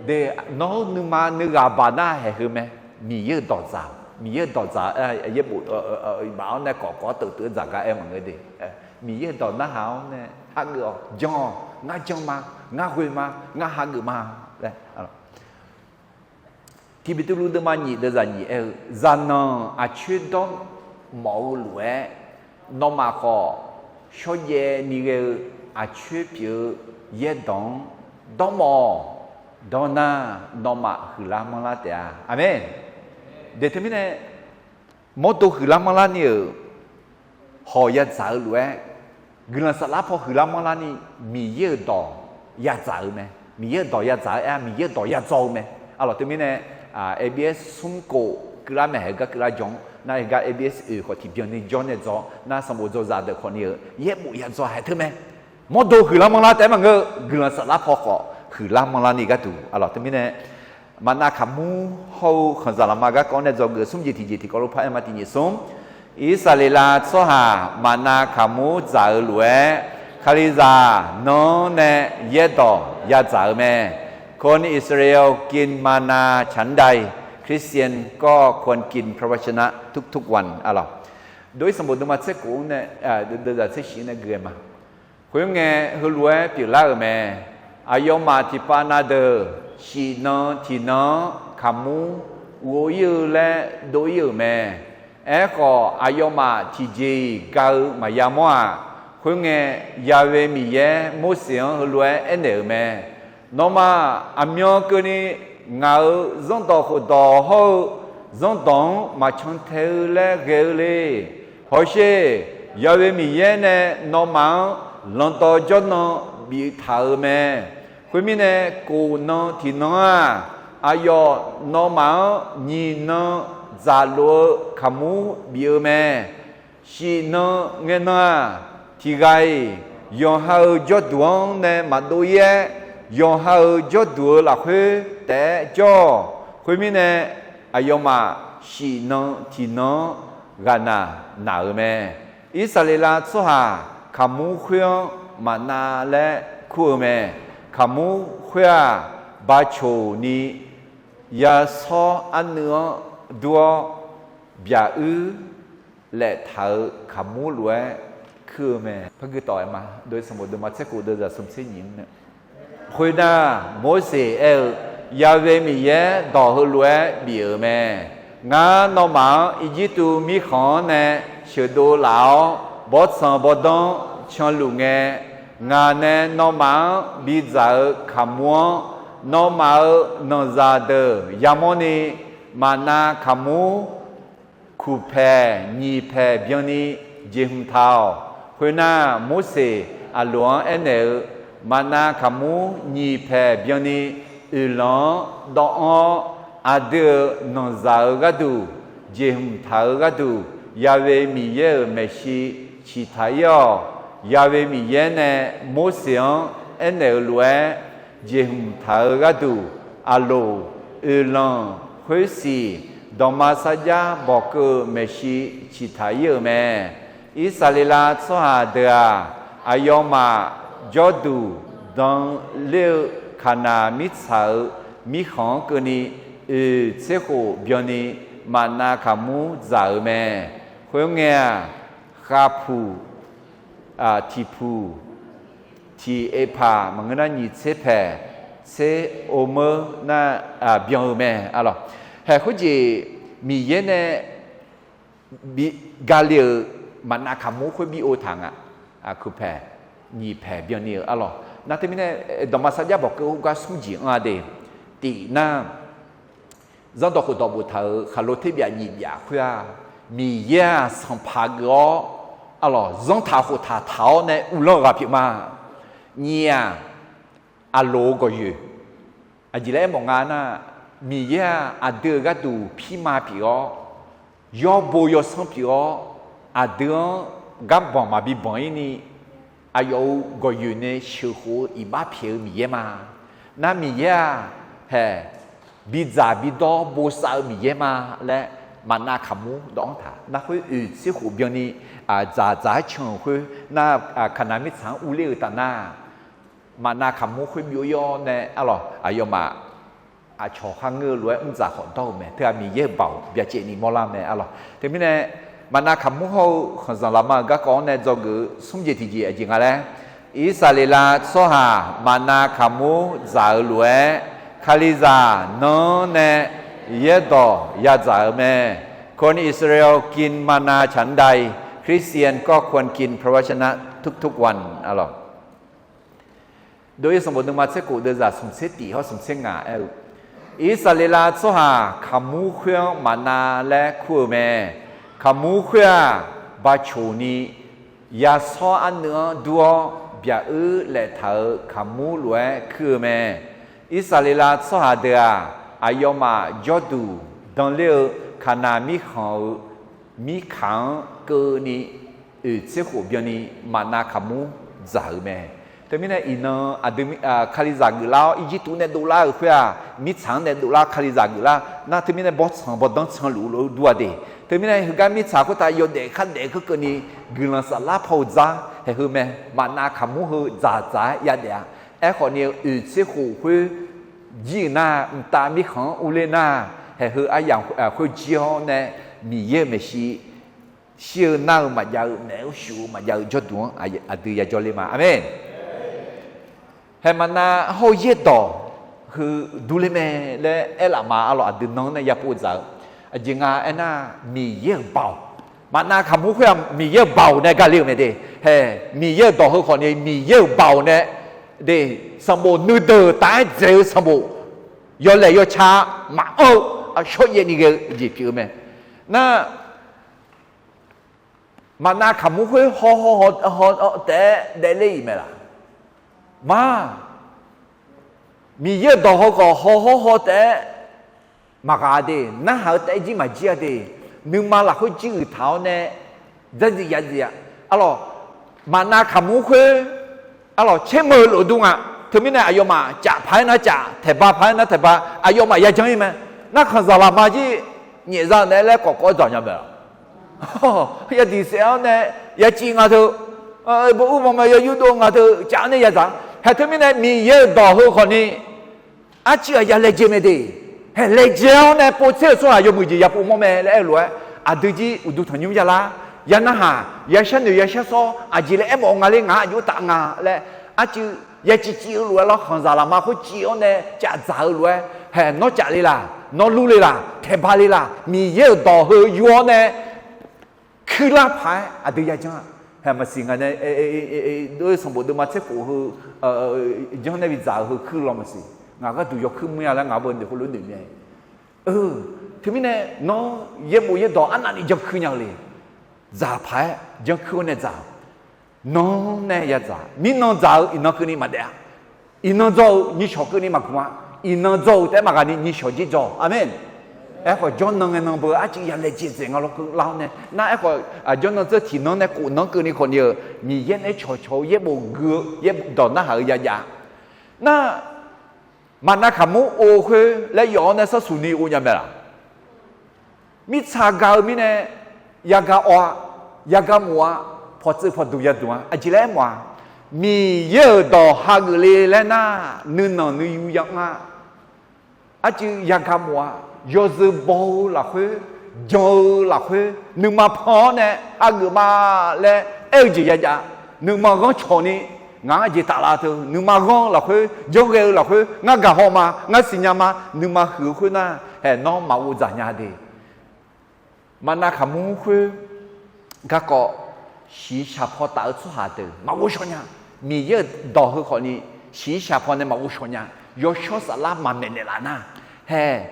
De, nawr-eu nuima nuighaq baq nar haeq heu mae. Miqyaer-euq dawq dzaq-eu, Miqyaer-euq dawq dzaq-eu, yaerbof, iqbaf-awr nae kawq kawq-awr teufteuv dzaq gar aer maqngeur de. Miqyaer-euq dawq narhaq-awr nae hageuf-awq, jan-awq, ngar jan ma, ngar ghoe ma, ngar hageuf ma laer. Tiqbeqtuvluv deuvma nyiq deuvzaq nyiq aer-eu, zaqnanq aqcoer dawrmawf-eu lof-aer, nawmaf khawf shawrjaev ni ghae-eu aqcoer pyeuf-eu yaerdawq-anr dawrmawf-awq. Dawr nar, nawmaf huiqlar manrlar taef-a. Aqmeq. De teumirnae, mawrdo huiqlar manrlar ni-euq hawq yadzaq-eu lof-aer, guiqlanq saflar paw huiqlar manrlar ni, Miqyaer-euq dawq yadzaq-eu mae. Miqyaer-euq dawq yadzaq-eu aer-a, Miqyaer-euq dawq yadzaw-eu mae. Arlawq, teumirnae, ABS smr kof keuvlar mae, haeq gar keuvlar jawr-anr nar, haeq gar ABS oeq khawf tiqbyan ni jawr nae dzaw nar, sanqbof dzawzaq deuq khawf ni-euq yaerbof yadzaw haeq teu mae. Mawrdo huiqlar manrlar taef-aer maqngeur, guiqlanq saflar paw khawf huiqlar manrlar ni gharduq, arlawq, teumirnae, maqnav kaqmur hawr-eu khanqzaq lafma garkawv-anr nae dzawgeuf smr jeq tiqjeq tiqkawv lof par aer ma. Tiqnyif smr, Irsaqleqlav tsawrhaq maqnav kaqmur dzaq-eu lof-aer, Kalizaq nan-anr nae yaerdawq yadzaq-eu mae. Kawvni Irsaqleqlav-awr, กินมันนาฉันใด Christian ก็ควรกินพระวจนะทุกๆวัน arlawq. Dov-ir sanqbof deuvma tser kof-anr nae, deuvzaq tser shif-anr nae gui-aer ma. Khoerngae, heulof-aer pyeuflar-euq mae. Aqyawfmaf tiqpav na deuq shif nan tiq nan-anr kaqmur ghov-ir-eu laer dov-ir-euq mae. Aerkhawf, aqyawfmaf tiqjeq-iq ga-eu maqya mawr-aq. Khoerngae, Ya'we Miqyaer Morseq-anr heulof-aer aernaeq-euq mae. Nawmaf aqmyan keuvni ngaq-euq zanrdawq khofdawq hawr-eu zanrdawq-anr maqcan tae-eu laer ghae-eu le. Hawsher, Ya'we Miqyaer nae nawmaf-anr lanqdawv jawrnan biftaq-euq mae. Khoermirnae, kof nan tiq nan-aq, aqyawf nawmaf-anr nyiq nan dzaqlof-eu kaqmur bif-eu mae. Shif nan ngae nan-aq, tiq ghaq-iq yawqha-euq jawrduq-anr nae maqdov-ir-aer, yawqha-euq jawrduq-eu lafkhoer taef-aer jawr-awq. Khoermirnae, aqyawfmaf shif nan tiq nan-anr ghaqnaq naq-euq mae. Irsaqleqlav tsawrhaq kaqmur khoer-anr maqnav laer kur-eu mae. Kaqmur khoer-aq, bacoq ni yashawr arnuiv-anr dur-awr, byaq uir laeftaq-euq kaqmur lof-aer kur-eu mae. Par gui tawf-aer ma. Dov-ir sanqbof deuvma tser kof deuvzaq smr tser nyiq-anr nae, khoernar, Morseq aer-eu, Ya'we Miqyaer dawq heulof-aer bif-euq mae. Ngar nawmaf-anr Irjirtuv mirkhanq-anr nae sheuqdov laf-awr, bawrtsanq bawrdanr canluf ngae, ngaq nae nawmaf-anr bidzaq-eu kaqmur-anr, nawmaf-euq nanqzaq deuq yamawrni, maqnav kaqmur kuqpaeq nyiq paeq byanni jeqhmq taq-awq. Khoernar, Morseq Aqloq-anr aernaeq-eu, maqnav kaqmur nyiq paeq byanni oeqlanq-anr dawvanr-awr, aqdui-euq nanqzaq-eu gharduq jeqhmq taq-eu gharduq, Ya'we Miqyaer-euq maeqshi ciqtaq-ir-awq. Ya'we Miqyaer nae Morseq-anr aernaeq-euq lof-aer, jeqhmq taq-eu gharduq, Aqloq, oeqlanq, khoersiq, dawqma sarjax bawqkeuv maeqshi ciqtaq-ir-euq mae. Irsaqleqlav tsawrhaq deuq-aq, aqyawfmaf jawrduq dan ler-eu Kaqnaq mirtsaq-euq mirkhanq-anr keuvni, oeq tser khof byanni maqnav kaqmur dzaq-euq mae. Khoerngae-aq, khavpuq, tiqpuq, tiq epaq maqngeur nar nyiq tser paeq, tser omeur nar byan-eu mae, arlawq. Haeq khoerjeq Miqyaer nae bi gale-euq maqnav kaqmur khoer bi ov taq nga. Kuqpaeq nyiq paeq byanni-euq, arlawq. Nar teumirnae, dawqma sarjax bawqkeuv khoergar smr jeq anr-a de. Tiq nar, zanrdawq khofdawq boftaq-euq khaqlo terbyaf nyiq byaf khoer-aq, Miqyaer-aq sanqpaq geuf-awr, arlawq, zanrtaq khoftaq taq-awr nae uvlanr-eu ghaq pyeuf ma. Nyiq-aq, aqloq-eu gawqyoeq. Aqjeq laer aermawf nga nar, Miqyaer-aq aqdui-euq gharduq pirma pyeuf-awr, yawbo yawsanr pyeuf-awr, aqdui-anr garbanq maqbi banq-ir ni, aqyawf-euq gawqyoeq nae sheuqkhof-eu iqbax pyaeq-eu Miqyaer ma. Nar Miqyaer-aq, haeq, bidzaq bidawr bosav-eu Miqyaer ma laer, maqnav kaqmur dawq-anr taq. Nar khoer oeq tser khof byanni dzaqdzaq-aer can-euq khoer nar, Kaqnaq mirtsaq-anr urler-eu taf nar, maqnav kaqmur khoer byov-ir-awr nae arlawq, aqyawfmaf aqcawq kharngeur-eu lof-aer mrdzaq khawf dawr-eu mae. Teughaq Miqyaer-euq baoq byacaevni mawrlar-eu mae arlawq. Teumirnae, maqnav kaqmur hawr-eu khanqzanq lafma-euq garkawv-anr nae dzawgeuf-eu smr jeq tiqjeq aqjeq nga laer, Irsaqleqlav tsawrhaq maqnav kaqmur dzaq-eu lof-aer, Kalizaq nan-anr nae yaerdawq yadzaq-eu mae. คนอิสราเอลกินมันนาฉันใด คริสเตียนก็ควรกินพระวจนะทุกๆวัน arlawq. โดย Sanqbof deuvma tser khof deuvzaq smq tser tiq hawr smq tser ngaq aer-eu, Irsaqleqlav tsawrhaq kaqmur khoer-anr maqnav laer kur-eu mae. Kaqmur khoer-aq, bacoq ni yashawr arnuiv-anr dur-awr byaq-euq laeftaq-euq kaqmur lof-aer kuir-eu mae. Irsaqleqlav tsawrhaq deuq-aq, aqyawfmaf jawrduq danler-eu Kaqnaq mirkhanq-euq mirkaq-anr keuvni oeq tser khof byanni maqnav kaqmur dzaq-euq mae. Teumirnae iqnan aqdui Kalizaq geuflar-awr Irjirtuv nae dovlar-euq khoer-aq, mirtsaq-anr nae dovlar Kalizaq geuflar nar, teumirnae bawrtsanq bawrdanr tsanqluf lof-aer dur-a de. Teumirnae heugar mirtsaq khoertav yawdaef khardaef keuvkeuvni guiqlanq saflar paw-eu dzar haeq heu mae. Maqnav kaqmur heu dzaqdzaq-aer yadaef-a. Aerkhawf ni-eu oeq tser khof khoer jir-euq nar, mqtav mirkhanq-anr urler nar, haeq heu aryamq khoer jir-awr nae Miqyaer-euq maeqshi shir-eu nar-eu maqjav-eu, naef-aer shuf-eu maqjav-eu jawrduq-anr aqdui yajawr ler ma. Aqmeq. Haeq maqnav hawr-eu yaerdawq heu durler mae laer aerlaf ma arlawq. Aqdui nan-anr nae yapov dzaq-eu aqjeq nga aernar, Miqyaer-euq baoq. Maqnav kaqmur khoer-aq Miqyaer-euq baoq nae gale-euq mae de. Haeq Miqyaer-euq dawq heu khawf ni Miqyaer-euq baoq nae de, sanqbof nuideuq taf-aer dzaeq-eu sanqbof, yawlaeq yawca maqanr-eu aqshawr yaev ni ghae-eu jeq pyeuf-eu mae. Nar, maqnav kaqmur khoer haw haw haw taef-aer daefler-iq mae laq? Ma, Miqyaer-euq dawq heu khawf haw haw haw taef-aer maqghaq-a de, narhaq-eu taef-aer jir maqjir-a de, nuima lafkhoer jir uiq taq-awr nae dzardziq yadzif-a. Arlawq, maqnav kaqmur khoer, arlawq, caermeuq-eu lof dur nga. Teumirnae aqyawfmaf caf paq-aer nar caf, taeqba paq-aer nar taeqba, aqyawfmaf yajanr-ir mae. Nar khanqzaq lafma jir nyaefza naeq-aer laer kawf kawv-aer dzaq nya mae laq? Yadiq saef-awr nae yaciv nga teu, bo ur ma ma yayurdov nga teu, caf-awr nae yadzaq. Haeq teumirnae Miqyaer-euq dawq heu khawf ni arcuiv-aq ya laejae mae de. Haeq laejae-awr nae povtser-euq tsawrhaq yawmuiq jeq yapov mawr mae laer aer-eu lof-aer, aqdui jir uqduq tanqnymr yalar, ya narhaq, ya sharnoeq ya sharsawr, aqjeq laer aermawf-eu nga ler, ngaq-anr aqjox taf nga laer, arcuiv ya civciv-eu lof-aer lawr, khanqzaq lafma khoer civ-awr nae caf dzaq-eu lof-aer, haeq nawr caf le laq, nawr lur le laq, taeqba le laq, Miqyaer-euq dawq heu yur-awr nae kuirlar paq-aer aqdui yajanr-a. Haeq maqsiq nga nae, sanqbof deuvma tser khof heu janr nae bidzaq-eu heu kuir law maqsiq. Ngaq gharduq yawkuir mr-a laer ngaq-anr bae noeq khoerlof noeq mae. Teumirnae nawr yaerbof yaerdawq arnavni jankuir nya-eu le. Dzaq paq-aer jankuir-awr nae dzaq. Nan nae yadzaq. Mirnan dzaq-eu iqnan keuvni maqdaef-a. Iqnan dzaw-eu nyiqshawq keuvni maqgmq-a. Iqnan dzaw-eu taef-aer maqghaq ni nyiqshawq jir dzaw-awq. Aqmeq. Aerkhawf jawrnan ngae nan beu arcuiv ya laejae dzaeq nga lawr keuv lar-awr nae. Nar aerkhawf jawrnan dzeur tiqnan nae khof nan keuvni khawf ni-euq Miqyaer nae cawqcawq-eu yaerbof gui-eu yaerdawq narhaq-eu yajav. Nar maqnav kaqmur ov khoer laer yawf-awr nae sarsuq ni ov nya mae laq? Mirtsaq gaq-eu mirnae yaga awv-a, yaga mof-a, pawqtsuif pawqdmq yaduq-a. Aqjeq laer aermawf-a, Miqyaer-euq dawq hageuf le laer nar, nuinanq nuiyu yamr-a. Arcuiv yaga mof-a, yawzeu baw-eu lafkhoer, jan-eu lafkhoer, nuima pan-awr nae hageuf ma laer aer-eu jeq yajav. Nuima ghanr cawq ni, ngaq-anr jeq taflaf teu, nuima ghanr-eu lafkhoer, janrghae-eu lafkhoer, ngar gaq haw ma, ngar siqnya ma, nuima huiq-eu khoernar, haeq nawr maqghov dzaq nya de. Maqnav kaqmur khoer garkawv shiqshaq paw taf-eu tsawrhaq deuq maqghov shaw nya. Miqyaer-euq dawq heu khawf ni shiqshaq paw nae maqghov shaw nya. Yawshawr saflar maqmaeq naeqlaf nar, haeq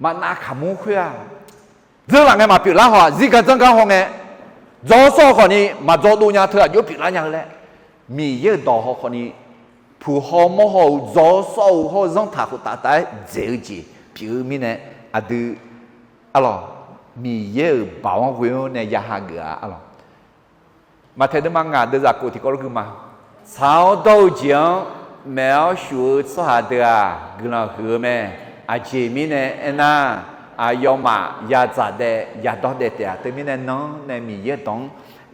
maqnav kaqmur khoer-aq, dzeurlaf ngae maqpyeuflar haw-aq, zirgar dzanrgar haw ngae, dzaw-awr sawr-eu khawf ni maqdzaw dov nya teu aqjox pyeuflar nya-eu laer. Miqyaer-euq dawq haw khawfni, puq haw mawr haw-eu dzaw-awr sawr-eu hawr-eu zanrtaq khoftaf taf-aer dzaeq-eu jeq pyeuf-eu mirnae, aqdui, arlawq, Miqyaer-euq baoq-anr ghoe-awr nae ya hageuf-a, arlawq. Maqtaeq deuvma ngaq deuvzaq khof tiqkawv lof gui ma. Tsaq-awr dawr-eu jeq-anr maef-awr shuf-eu tsawrhaq deuq-aq, guiqlanq huiq-eu mae. Aqjeq mirnae aernar, aqyawfmaf yadzaq daef yadawr daef taef-a. Teumirnae nanr nae Miqyaer dawq-anr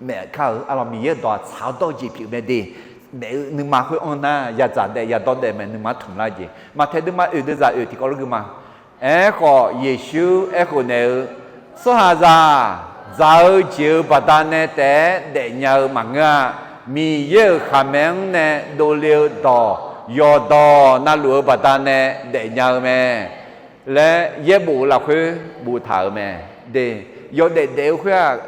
maef kar-eu, arlawq, Miqyaer dawq-aq tsaq-awr dawr-eu jeq pyeuf mae de. Maef-eu nuima khoer-anr nar, yadzaq daef yadawr daef mae, nuima-anr tmq lar jeq. Maqtaeq deuvma oeq deuvzaq oeq tiqkawv lof gui ma. Aerkhawf, Yeqsur aerkhof naeq-eu, Tsawrhaqzaq-aq, dzaq-eu jeq-euq baqdanae taef-aer daefnya-eu maqngeur-a. Miqyaer-euq khaqmae-anr nae dovle-eu dawq yawqdawq navluf-eu baqdanae daefnya-eu mae laer yaerbof-eu lafkhoer boftaq-euq mae. De, yawdaef daef-eu khoer-aq,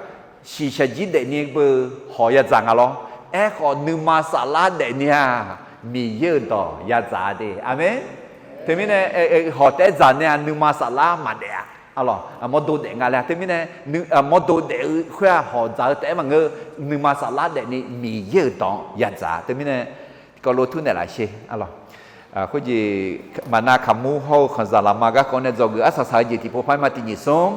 shiqshaq jir daefni beu hawq yadzaq nga lawr. Aerkhawf, nuima saflar daefni-aq, Miqyaer-euq dawq yadzaq-a de. Aqmeq. Teumirnae, hawq taef-aer dzaq nae-aq, nuima saflar maqdaef-a. Arlawq, aqmawr do daef nga laer. Teumirnae, aqmawr do daef-eu khoer-aq, hawq dzaq-eu taef-aer maqngeur, nuima saflar daefni Miqyaer-euq dawq-anr yadzaq-a. Teumirnae, tiqkawv lof tur naeqlaf sher, arlawq. Khoerjeq, maqnav kaqmur hawr-eu khanqzaq lafma garkawv nae dzawgeuf arsaq saq-eu jeq tiqpov par ma tiq nyiq smr.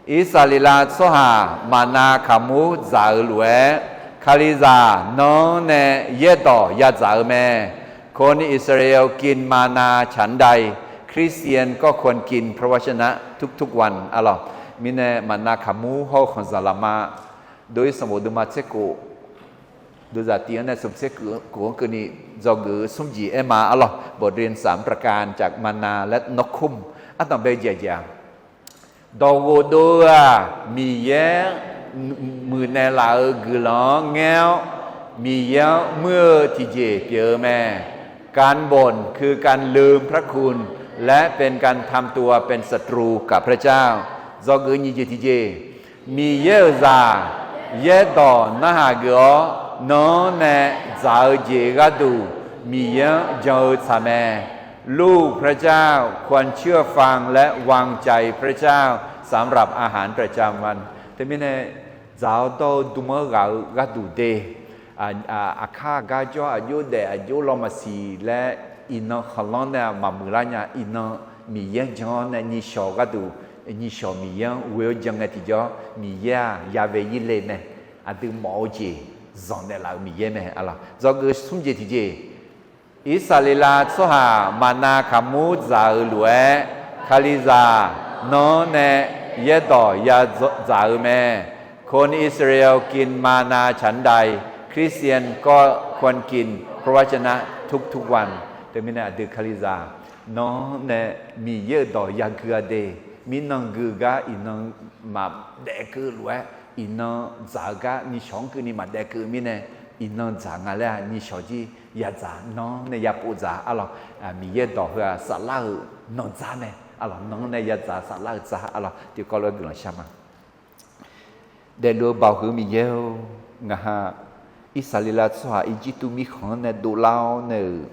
Irsaqleqlav tsawrhaq maqnav kaqmur dzaq-eu lof-aer, Kalizaq nanr nae yaerdawq yadzaq-eu mae. คนอิสราเอลกินมานาฉันใด คริสเตียนก็ควรกินพระวจนะทุกๆวัน arlawq. Mirnae maqnav kaqmur hawr-eu khanqzaq lafma, dov-ir sanqbof deuvma tser khof, deuvzaq tiq-anr nae smq tser khof-anr keuvni dzawgeuf-eu smr jeq aer ma, arlawq. บทเรียนสามประการจาก mana และ นกขุ่ม ardanq bae jeq-aq, dawq ghofdov-eu-aq, Miqyaer muiqnaeq laf-euq guiqlanq-anr ngaer-awr, Miqyaer-anr muir-eu tiqjeq pyeuf-eu mae. การบ่นคือการลืมพระคุณ และเป็นการทำตัวเป็นศัตรูกับพระเจ้า dzawgeuf nyiq jeq tiqjeq, Miqyaer-euq zaq yaerdawq narhaq geuf-awr, nanr nae dzaq-eu jeq gharduq Miqyaer-anr jan-eu tsaq mae. ลูกพระเจ้าควรเชื่อฟังและวางใจพระเจ้าสำหรับอาหารประจำวัน Teumirnae, dzaq-awr dawr-eu dm-anr ghaq-eu gharduq de, aqkar aqgar jawr, aqjox daef aqjox law maqsiq laer, iqnan khanqlanr nae maqmuiq lar nya. Iqnan Miqyaer-anr jan-awr nae nishawq gharduq, nishawq Miqyaer-anr ghoe-awr jan ngae tiqjawr, Miqyaer-aq yavae ir le mae. Aqdui mawf-eu jeq zanqnaeq laf-euq Miqyaer mae, arlawq. Dzawgeuf smr jeq tiqjeq, Irsaqleqlav tsawrhaq maqnav kaqmur dzaq-eu lof-aer, Kalizaq nanr nae yaerdawq yadzaq-eu mae. คนอิสราเอลกินมานาฉันใด คริสเตียนก็ควรกินพระวจนะทุกๆวัน Teumirnae aqdui Kalizaq nanr nae Miqyaer-euq dawq yagui-a de. Mirnan gui-eu gar iqnan maqdaef keuv lof-aer, iqnan dzaq-eu gar nishawq-anr keuvni maqdaef keuv mirnae, iqnan dzaq nga laer-aq nishawq jir yadzaq nanr nae yapov dzaq, arlawq. Miqyaer dawq heu-aq saflar-euq nanr dzar mae, arlawq. Nanr nae yadzaq saflar-euq dzar, arlawq. Tiqkawv lof-aer guiqlanq shar ma. Daefluf-eu Baoq huiq-eu Miqyaer-or, ngaqha Irsaqleqlav tsawrhaq Irjirtuv mirkhanq-anr nae dovlar-awr nae-euq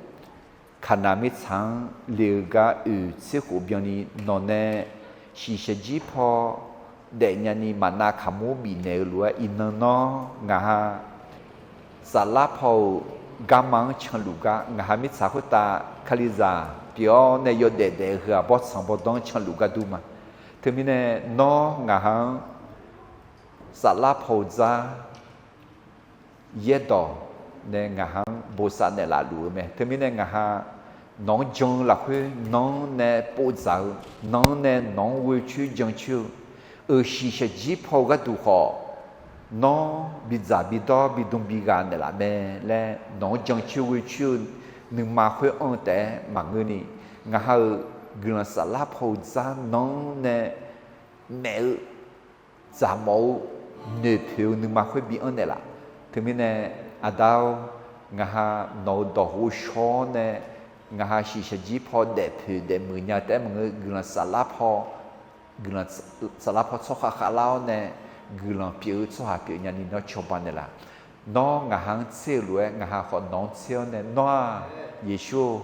Kaqnaq mirtsaq-anr le-eu gar oeq tser khof byanni nawq nae shiqshaq jir paw daefnya ni maqnav kaqmur bifnaeq-eu lof-aer iqnan nawr ngaqha saflar paw-euq garma-anr canluf gar ngaqha mirtsaq khoertav Kalizaq pyeuf-awr nae yawdaef daef-eu heu-aq bawrtsanq bawrdanr-anr canluf gar dur ma. Teumirnae nawr ngaqha-anr saflar paw-eu dzar yaerdawq nae ngaqha-anr bosav naeqlaf luf-eu mae. Teumirnae ngaqha nawq-anr jan-eu lafkhoer nanr nae povdzaq-eu, nanr nae nawq-anr ghoe coer jan coer-eu, euq shiqshaq jir paw-eu gharduq khawf, nawr bidzaq bidawr bidm bighaq naeqlaf mae laer nawq-anr jan coer ghoe coer-eu nuima khoer anr-eu taef-aer maqngeurni, ngaqha-euq guiqlanq saflar paw-eu dzar nanr nae maef-eu dzaqmawf-eu noeqpoeq-eu nuima khoer bi anr naeqlaf. Teumirnae Aqda-or, ngaqha nawq-euq dawq ghovshaw-awr nae ngaqha shiqshaq jir paw daefpoeq daefmuiq nya taef-aer maqngeur, guiqlanq saflar paw, guiqlanq saflar paw tsawrkhav khavlar-awr nae guiqlanq pyeuf-eu tsawrhaq pyeufnya ni nawr cawba naeqlaf. Nawr ngaqha-anr tser-eu lof-aer ngaqha khawf nawq-anr tser-awr nae, Nawr-aq, Yeqsur-or,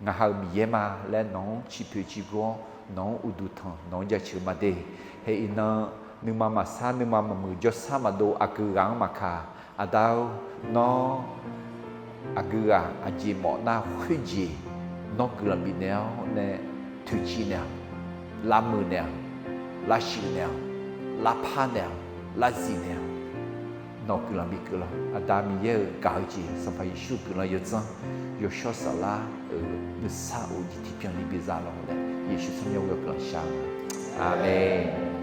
ngaqha-euq Miqyaer ma laer nawq-anr ciqpoeq ciqgor-awr nawq-anr uqduq tanq nawq-anr jaceuq ma de. Hae iqnan nuima maqsar nuima maqmuiq jawrsar maqdov aqgeu ghaq-anr maqkaq, Aqda-or, nawr aqgeu ghaq aqjeq mawf nar khoerjeq nawr guiqlanq bifnaeq-awr nae toeqciv naeq-awq, lavmuiq naeq-awq, lavshuif naeq-awq, lavpar naeq-awq, lavzif naeq-awq. Nawq guiqlanq bikeuvlar. Aqda Miqyaer-euq gaq-eu jeq, Sanqpaq Yeqsur guiqlanq yawdzanr, Yawshawr Saflar-euq nuisar of-eu jeq tiqbyan ni biza lawq laer Yeqsur tsawrmyanr ghoe-awr guiqlanq shar-eu ma. Aqmeq.